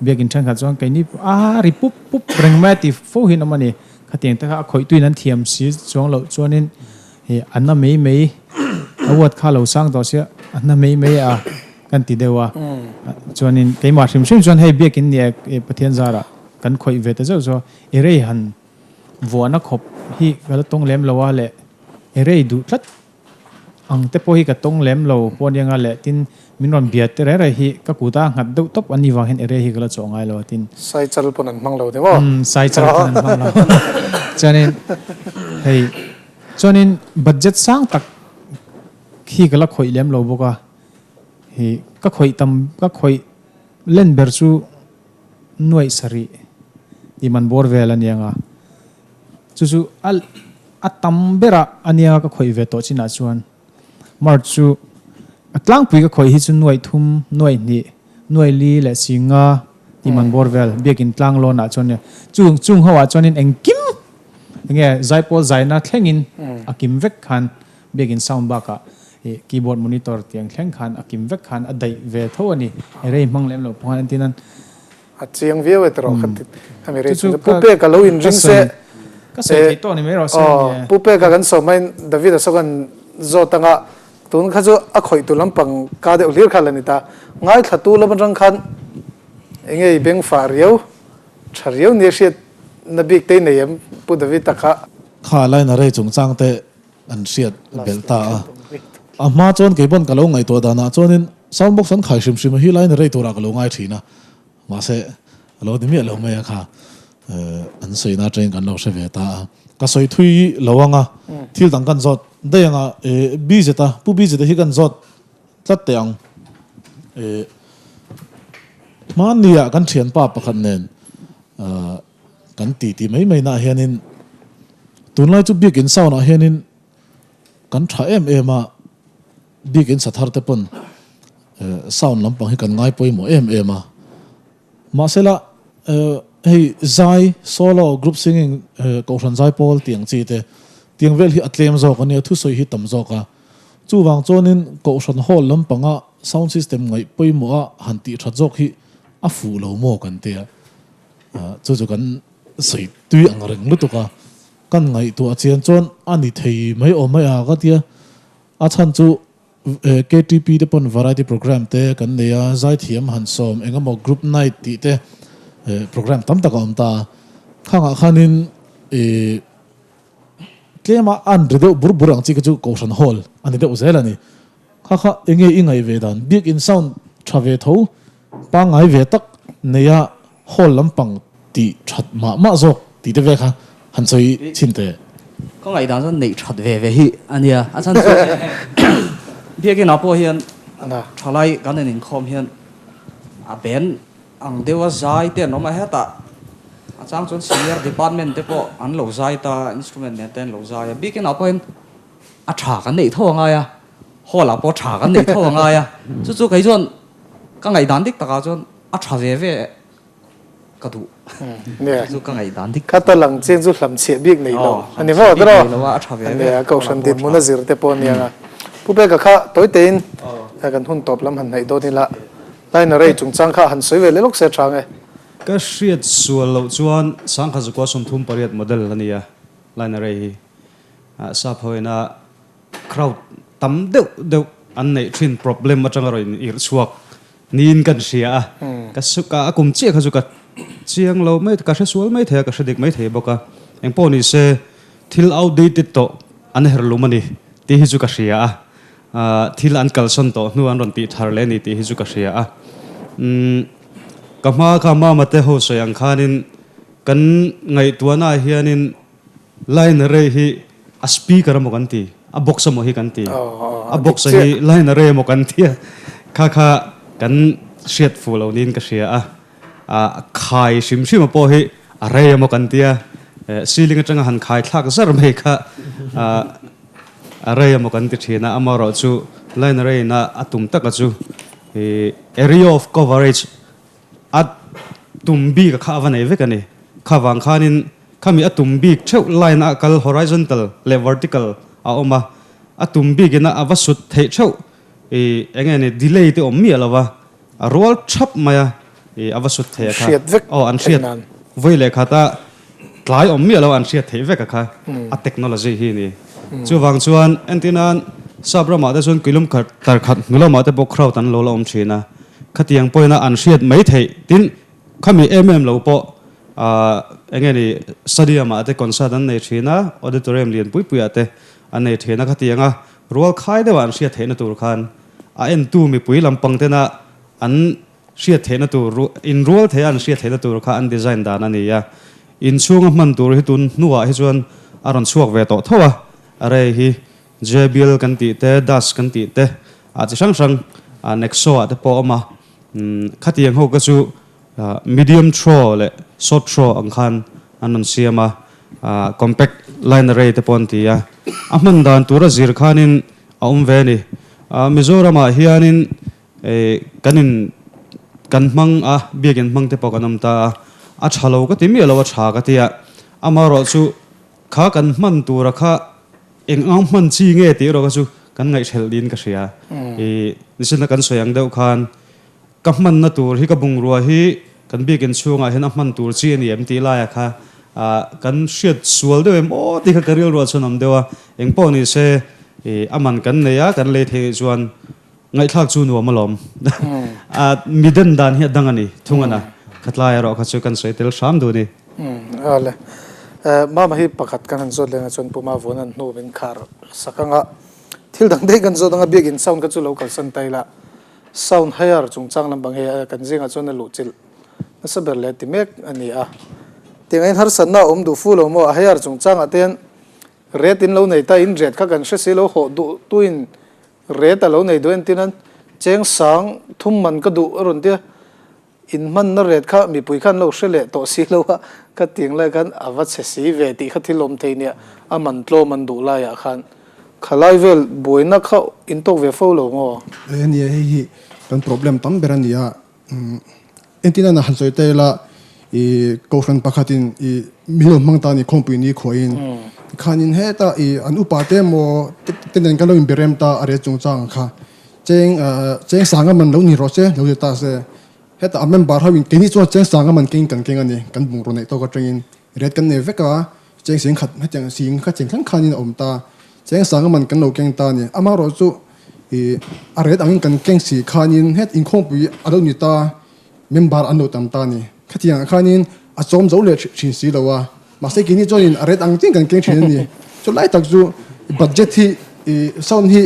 biakin thenkhat chuan keini a ri pup pup reng mai a ti fo hi an awm a ni, khatiang te kha a khawihtuin an thiam si chuang loh chuanin ih a na mai mai a uat kha lo sang tawh sia a na mai mai a. Kan ti deuh a, chuanin keimah hrim hrim chuan hei biakin ni e Pathian zarah kan khawih ve ta zeuh zeuh a, i rei han vuahna khawp hi ka la tawng lem lo a leh i rei duh tlat ang te pawh hi ka tawng lem lo pawh ania nga leh tin min rawn bia te reng reng hi ka kut a nghat deuh tawp a ni vang hian i rei hi ka la chawh ngai lo a tin. Saichal pawn an hmang lo ni maw? Umm saichal pawn an hmang lo. Chuanin hei chuanin budget sang tak hi ka la khawih lem lo bawk a. Hi ka khawih tam ka khawih len ber chu nuaih sarih tih man bawr vel a niang a, chu chu a a tam berah a niang a ka khawih ve tawh chinah chuan March chu a tlangpui ka khawih hi chu nuaih thum, nuaih hnih, nuaih li leh si nga tih man bawr vel biakin tlang lawnah chuan nia chung chung ho ah chuanin engkim enge zaipawl zaina thlengin a kim vek khan Biakin sound bakah ih keyboard monitor tiang thleng khan a kim vek khan a daih ve tho a ni. Rei hmang lem lo pawh khan entin an. A chiang viau e tiraw kha khami rei chu Pu Peka lo in ring se. Ka sawi theih tawh ni mai rawh se. Aw Pu Peka kan sawm mai David a saw kan zawt anga tun kha chu a khawih tu lampang ka deuh hlir kha la ni ta. Ngaithla tu lam atang khan enge i beng fah riau tha riau nia hriat na bik te i nei em Pu David a kha. Kha line a rei chungchang te an hriat belh ta a. A hma chuan keipawn ka lo ngaihtuah danah chuanin sound box an khai hrim hrim a hi laiin rei turah ka lo ngai thin a, mahse a lo ni miah lo mai a kha an sawina atangin kan lo hre ve ta a. Ka sawi thui lo ang a, thil dang kan zawt daih ang a, BZ a, Pu BZ a hi kan zawt tlat teh ang. Hmanni ah kan thianpa pakhat nen Kan ti ti mai mai nah hianin tunlai chu biakin sound ah hianin kan tha em em a, biakin sa thar te pawn sound lampang hi kan ngai pawimawh em em a. Mahsela hei zai solo group singing kohhran zai pawl tih ang chi te tiang vel hi a tlem zawk a nia thusawi hi tam zawk a. Chuvang chuanin kohhran hall lampanga sound system ngaih pawimawh a han tih that zawk hi a fuh lo maw kan tia. Chu chu kan sawi tui ang reng lutuk a, kan ngaihtuah chian chuan a ni thei mai awm mai a ka tia. A chhan chu KTP te pawn variety programme te kan nei a, zaithiam han sawm eng emaw group night tih te programme tam tak a awm ta a. Khangah khanin ih tlema an ri deuh bur bur ang chi kha chu Kohhran Hall a ni deuh zel a ni. Kha kha enge i ngaih ve dan? Biakin sound tha ve tho Pangngai ve tak neia hall lampang tih that mah mah zawk tih te ve kha han sawi chhin teh. Ka ngaihdan chuan neih that ve ve hi a nia. A chhan chu biakin ah pawh hian thalai kan in inkhawm hian a ben ang deuha zai te an awm a, hetah a chang chuan senior department te pawh an lo zai ta, instrument nen te an lo zai a, biakin ah pawh hian a tha kan neih tho a ngai a, hall ah pawh tha kan neih tho a ngai a, chu chu kei chuan Ka ngaihdan dik takah chuan a tha ve ve ka duh. Chu chu ka ngaihdan dik. Kha ta lang chiang chu hlamchhiah bik nei lo a ni maw tiraw? A tha ve ve. A kohhran dinhmun a zir te pawh a nia nga. Pu Peka kha tawi tein kan hun tawp lam han hnaih dawn ila line array chungchang kha han sawi ve leh lawk se a tha nge? Ka hriat sual loh chuan sangkhat zakua 38 model a nia line array hi. Sap hoina Crowd tam deuh deuh an neih thin problem atanga rawn irh chhuak niin kan hria a, ka ka a kum chiah kha chu ka chiang lo mai ka hre sual mai thei a ka hre dik mai thei bawk a, engpawh ni se thil outdated tawh an her lum a ni tih hi chu ka hria a, thil an kalsawn tawh hnu an rawn tih thar leh a ni tih hi chu ka hria a, umm ka hma kha mama te ho sawi ang khanin kan ngaihtuahna ah hianin Line array hi a speaker emaw kan ti, a box emaw hi kan ti. A box a hi line array emaw kan ti a, kha kha kan hriat fuh lo niin ka hria a. A khai hrim hrim a pawh hi array emaw kan ti a, ceiling atanga han khai thlak zar mai kha array emaw kan ti thin a. Amaherawh chu line array ina a tum taka chu area of coverage a tum bik a kha a va nei vek a ni. Kha vang khanin khami a tum bik theuh line a kal horizontal leh vertical a awm a, a tum bikin a va sut theih theuh i eng nge ni delay te awm miah lo va, a rual thap mai a i a va sut thei a kha. Aw an hriat vawi leh khat a tlai awm miah lo an hriat theih vek a kha a technology hi a ni. Chuvang chuan entirnan sap ramah te chuan kuilum khat tar khat hnu lamah te pawh crowd an lo la awm thin a, khatiang pawhin a an hriat mai theih tin Khami em em lo pawh eng nge ni stadium ah te concert an nei thin a, auditorium lian pui pui ah te an nei thin a, khatiang a rual khai deuh ah an hriat theihna tur khan a entu mipui lampang tena an hriat theihna tur inrual theih a an hriat theihna tur kha an design dan a ni a. Inchhunga hman tur hi tun hnuah hi chuan a rawn chhuak ve tawh tho a, array hi JBL kan tih te, DAS kan tih te ah chi hrang hrang Nexo ah te pawh a awm a. Khatiang ho ka chu medium throw leh short throw ang khan an rawn siam a, compact line array te pawh an ti a. A hman dan tura zir khanin a awm ve a ni. Mizoramah hianin kan in kan hmang a, biakin hmang te pawh kan awm ta a, a tha lo ka ti miah lo a tha ka ti a, amaherawhchu kha kan hman tura kha Eng ang hman chi nge tih erawh kha chu kan ngaihhrelh niin ka hria. I nichina kan sawi ang deuh khan ka hmanna tur hi ka bungrua hi kan biakin chhungah hian a hman tur chi a ni em tih laiah kha kan hriat sual deuh em aw tih kha ka rilruah chuan awm deuh a. Eng pawh ni se i a man kan nei a, kan lei theih chuan ngaihthlak chu nuam alawm. Mi den dan hi a dang a ni thung a na. Khatlai erawh kha chu kan sawi tel hram duh a ni. Ale. Mama hi pakhat kan han zawt leng a chuan Puma vawn an hnu min khar sak anga thil dang daih kan zawt anga biakin sound kha chu lo kalsan ta ila sound hire chungchang lampang hei kan zingah chuan a luh chilh nasa ber leh ti mek a ni a. Tiangin harsatna a awm duh fu lo maw a hire chungchangah te hian ret in lo nei ta in ret kha kan hre si lo hawh duh tuin ret a lo nei duh entir nan cheng sang thum man ka duh a rawn tia In hmanna ret kha mipui khan lo hre leh tawh si lo a, ka tiang lai khan a va chhe si ve tih kha thil awm thei nia, a man tlawm an duh laiah khan khalai vel buaina kha in tawk ve fo lo maw? E nia hei hi kan problem tam ber a ni a, entin a han sawi ta ila i kohhran pakhatin i min lo hmang ta a ni khawmpui ni khuahin tikhanin heta i an upa te emaw te nen kan lo inberem ta a ret chungchang kha Cheng cheng sanga man lo ni rawh se, lo ti ta se. Hetah a member ho in keini chuan cheng sanga man keng kan keng a ni, kan bungraw neih tawk atangin ret kan nei vek a, cheng sing khat hetiang sing kha cheng thleng khanin a awm ta, cheng sanga man kan lo keng ta a ni. Amaherawh chu ih a ret angin kan keng si khanin het inkhawmpui a lo ni ta, member an lo tam ta a ni. Khatiangah khanin a chawm zo leh thin si lo a, mahse keini chuanin a ret ang chiah kan keng thin a ni. Chu lai tak chu budget hi ih sound hi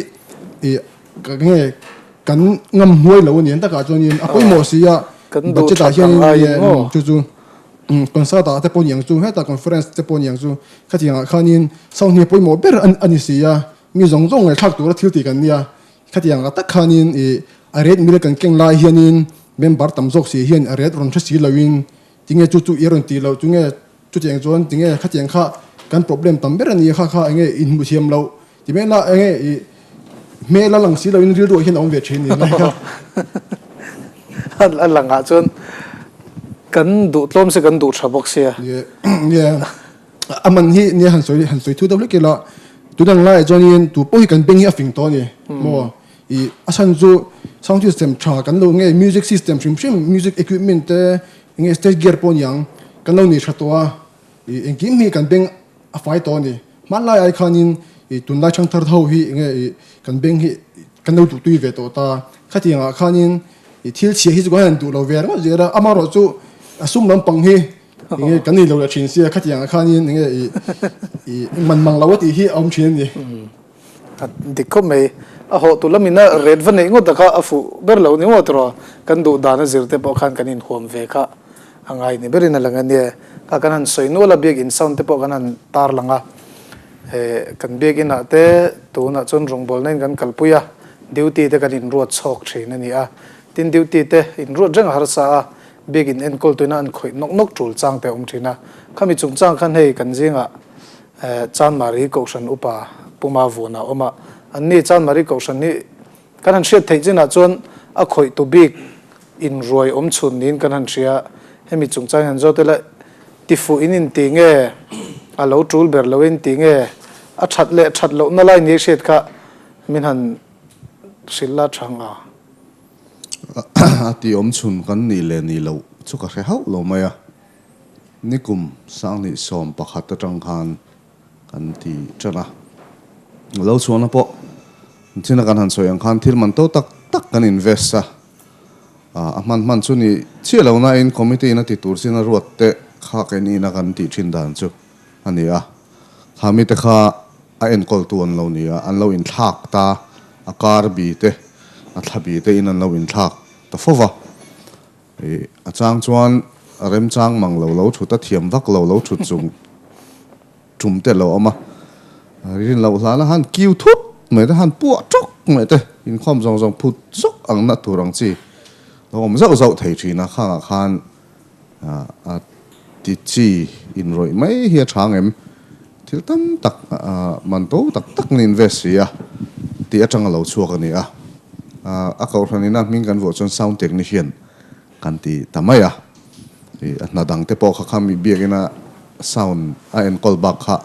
ih ka nge kan ngam hnuai lo a ni. An takah chuanin a pawimawh si a, budget ah hianin chu chu concert ah te pawh ni ang chu, hetah conference te pawh ni ang chu, khatiangah khanin sound hi a pawimawh ber a ni si a, mi zawng zawng ngaihthlak tura thil tih kan nia. Khatiang ah tak khanin ih a ret mil kan keng lai hianin member tam zawk si hian a ret rawn hre si loin tinge chu chu i rawn tih loh chu nge chutiang chuan tinge khatiang kha kan problem tam ber a ni kha kha enge inhmuh thiam loh ti mai la enge ih hmel a lang si loin rilru ah hian a awm ve thin ni lai kha. A langah chuan kan duh tlawm se kan duh tha bawk sia. Nia. A man hi nia han sawi han sawi thu deuh hlek ila tunang laiah chuanin tu pawh hi kan beng hi a fing tawh a ni maw ih a chhan chu sound system tha kan lo nge music system hrim hrim music equipment te eng nge stage gear pawh niang kan lo nei tha tawh a ih engkim hi kan beng a fai tawh a ni hmanlai ai khanin ih tunlai thangthar ho hi eng nge ih kan beng hi kan lo duhtui ve tawh ta khatiangah khanin ih thil chhia hi chu kan han duh lo ve ringawt zel a amaherawh chu a sum lampang hi Enge kan nei lo leh thin sia khatiang ah khanin enge i i man mang lo a tih hi a awm thin a ni. A dik khawp mai. A hawh tu lamin a ret va neih ngawt taka a fuh ber lo ni ngawt rawh. Kan duh dan a zir te pawh khan kan inhuam ve kha a ngai ni berin a lang a nia. Kha kan han sawi nual a biakin sound te pawh kan han tar lang a. Kan biakin ah te tunah chuan rawngbawlna in kan kalpui a, duty te kan inruat chhawk thin a ni a. Tin duty te inruat reng a harsa a, Biakin enkawl tuina an khawih nawk nawk tul chang te a awm thin a. Khami chungchang khan hei kan zingah Chanmari Kohhran upa Puma Vuna a awm a. Anni Chanmari Kohhran hi kan han hriat theih chinah chuan a khawih tu bik inruai awm chhun niin kan han hria. Hemi chungchang hi han zawt ila. Tifuh in inti nge a lo tul ber lo in ti nge a that leh that lohna lai ni hriat kha min han hrilh la tha nga. A ti awm chhun kan nih leh nih loh chu ka hre hauh lo mai a, nikum 2011 atang khan kan ti tan a. Lo chhuahna pawh china kan han sawi ang khan thil man to tak tak kan invest a, a hman hman chu ni chiah lo nain committee in a ti tur chin a ruat te kha keini ina kan tih thin dan chu a ni a. Kha mite kha a enkawltu an lo ni a, an lo inthlak ta, a kar bi te, a thla bi te in an lo inthlak ta fo va. Ih, a chang chuan remchang mang lo lo thut a thiam vak lo lo thut chung tum te lo awm a, rin loh hlana han kiu thut mai te, han puah tawk mai te, inkhawm zawng zawng phut zawk ang na tur ang chi lo awm zauh zauh thei thin a, khangah khan a ti chi inrawih mai hi a tha ang em? Thil tam tak man to tak tak an invest si a tih atanga lo chhuak a ni a, a kohhran ina hming kan vuah chuan sound technician kan ti ta mai a, a hna dang te pawh kha kha mi biakina sound a enkawl bak kha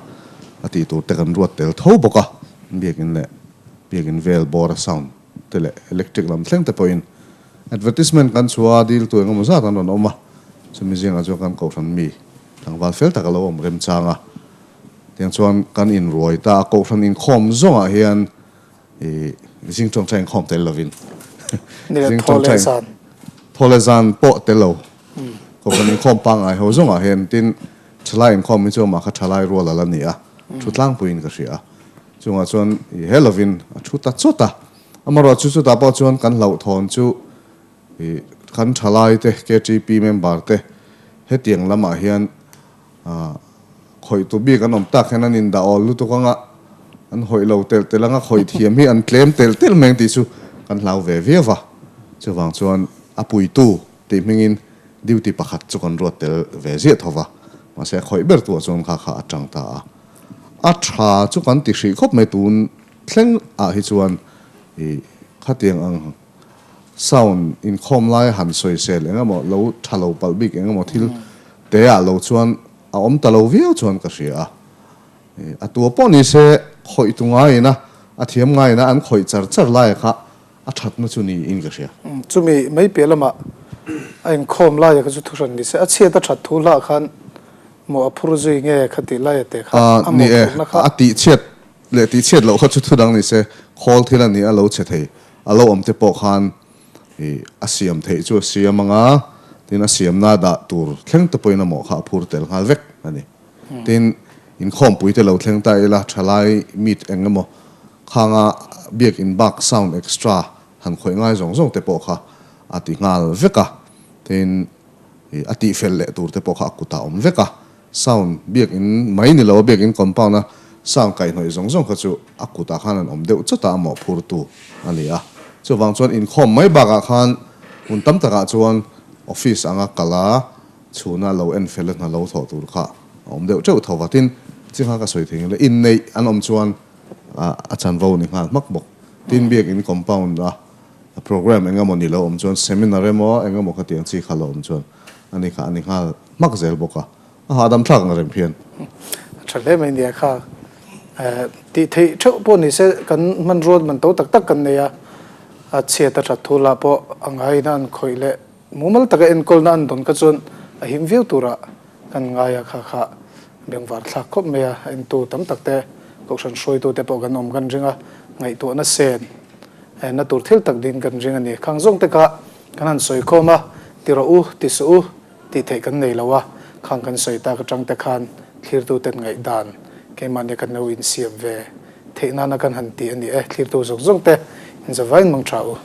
a tih tur te kan ruat tel tho bawk a, biakin leh biakin vel bawr a sound te leh electric lam thleng te pawhin advertisement kan chhuah a dil tu engemaw zat an rawn awm a, chumi zingah chuan kan kohhran mi tlangval fel tak a lo awm remchang a, tiang chuan kan inruai ta a, kohhran inkhawm zawngah hian I zing tawngtai inkhawm tel lovin zing tawngtai thaw leh zan pawh tel lo kohhran inkhawm pangngai ho zawngah hian tin thalai inkhawm hi chu amah kha thalai rual a la ni a, thu tlangpuiin ka hria a, chungah chuan i he lovin a thu ta chawt a, amaherawh chu chutah pawh chuan kan hlauhthawn chu i kan thalai te KTP member te hetiang lamah hian Khawih tu bik an awm tak hian an indah awl lutuk anga an hawih lo telh telh anga khawih thiam hi an tlem telh telh mai ang tih chu kan hlau ve viau va. Chuvang chuan a puitu tih hmingin duty pakhat chu kan ruat tel ve ziah tho va. Mahse a khawih ber tuah chuan kha kha a tang ta a. A tha chu kan ti hrih khawp mai tun thleng ah hi chuan ih khatiang ang sound inkhawm lai han sawisel eng emaw lo tha lo palh bik eng emaw thil te ah lo chuan a awm ta lo viau chuan ka hria a. A tua pawh ni se khawih tu ngaiin a, a thiam ngaiin a an khawih char char laia kha a thatna chu niin ka hria. Chumi mai piah lamah a inkhawm laia kha chu thuhran ni se, a chhiat a that thu hlah khan maw a phur zui nge kha tih laia te kha a mawhphurhna kha. Ni e, a tihchhiat leh tihchhiat loh kha chu thudang ni se, khawl thil a ni a lo che thei. A lo awm te pawh khan ih a siam theih chu a siam ang a, tin a siamna dah tur thleng te pawhin a mawh kha a phur tel nghal vek a ni. Tin, inkhawmpui te lo thleng ta ila thalai meet eng emaw khanga biak in bak sound extra han khawih ngai zawng zawng te pawh kha a ti nghal vek a, tin ih a tihfel leh tur te pawh kha a kutah a awm vek a. Sound biak in mai ni lo a biak in compound a sound kaihhnawih zawng zawng kha chu a kutah khan an awm deuh chawt a, a mawhphurtu a ni a. Chuvang chuan inkhawm mai bakah khan hmun tam takah chuan office anga kal a, chhuna lo en fel a hna lo thawh tur kha a awm deuh teuh tho va. Tin, chingha ka sawi thei ngei inneih an awm chuan a chanvo ni nghal hmak bawk. Tin, biak in compound a program eng emaw ni lo awm chuan seminar emaw eng emaw khatiang chi kha lo awm chuan a ni kha a ni nghal hmak zel bawk a, a hahdam thlak ang reng phian. A tha hle mai nia kha. Tih theih theuh pawh ni se kan hmanrua man to tak tak kan nei a, a chhiat a that thu lah pawh a ngaiin a an khawih leh mumal taka enkawlna an dawn kha chuan a him viau turah kan ngai a, kha kha bengvar thlak khawp mai a, entu tam tak te kohhran hruaitu te pawh kan awm kan ring a, ngaihtuahna sen na tur thil tak ding kan ring a ni. Khang zawng te kha kan han sawi khawm a, ti rawh u, ti suh u tih theih kan nei lo a, khang kan sawi tak atang te khan thlirtu ten ngaihdan keimahni kan lo insiam ve theih nana kan han ti a ni e, thlirtu zawng zawng te inzavain mang tha u.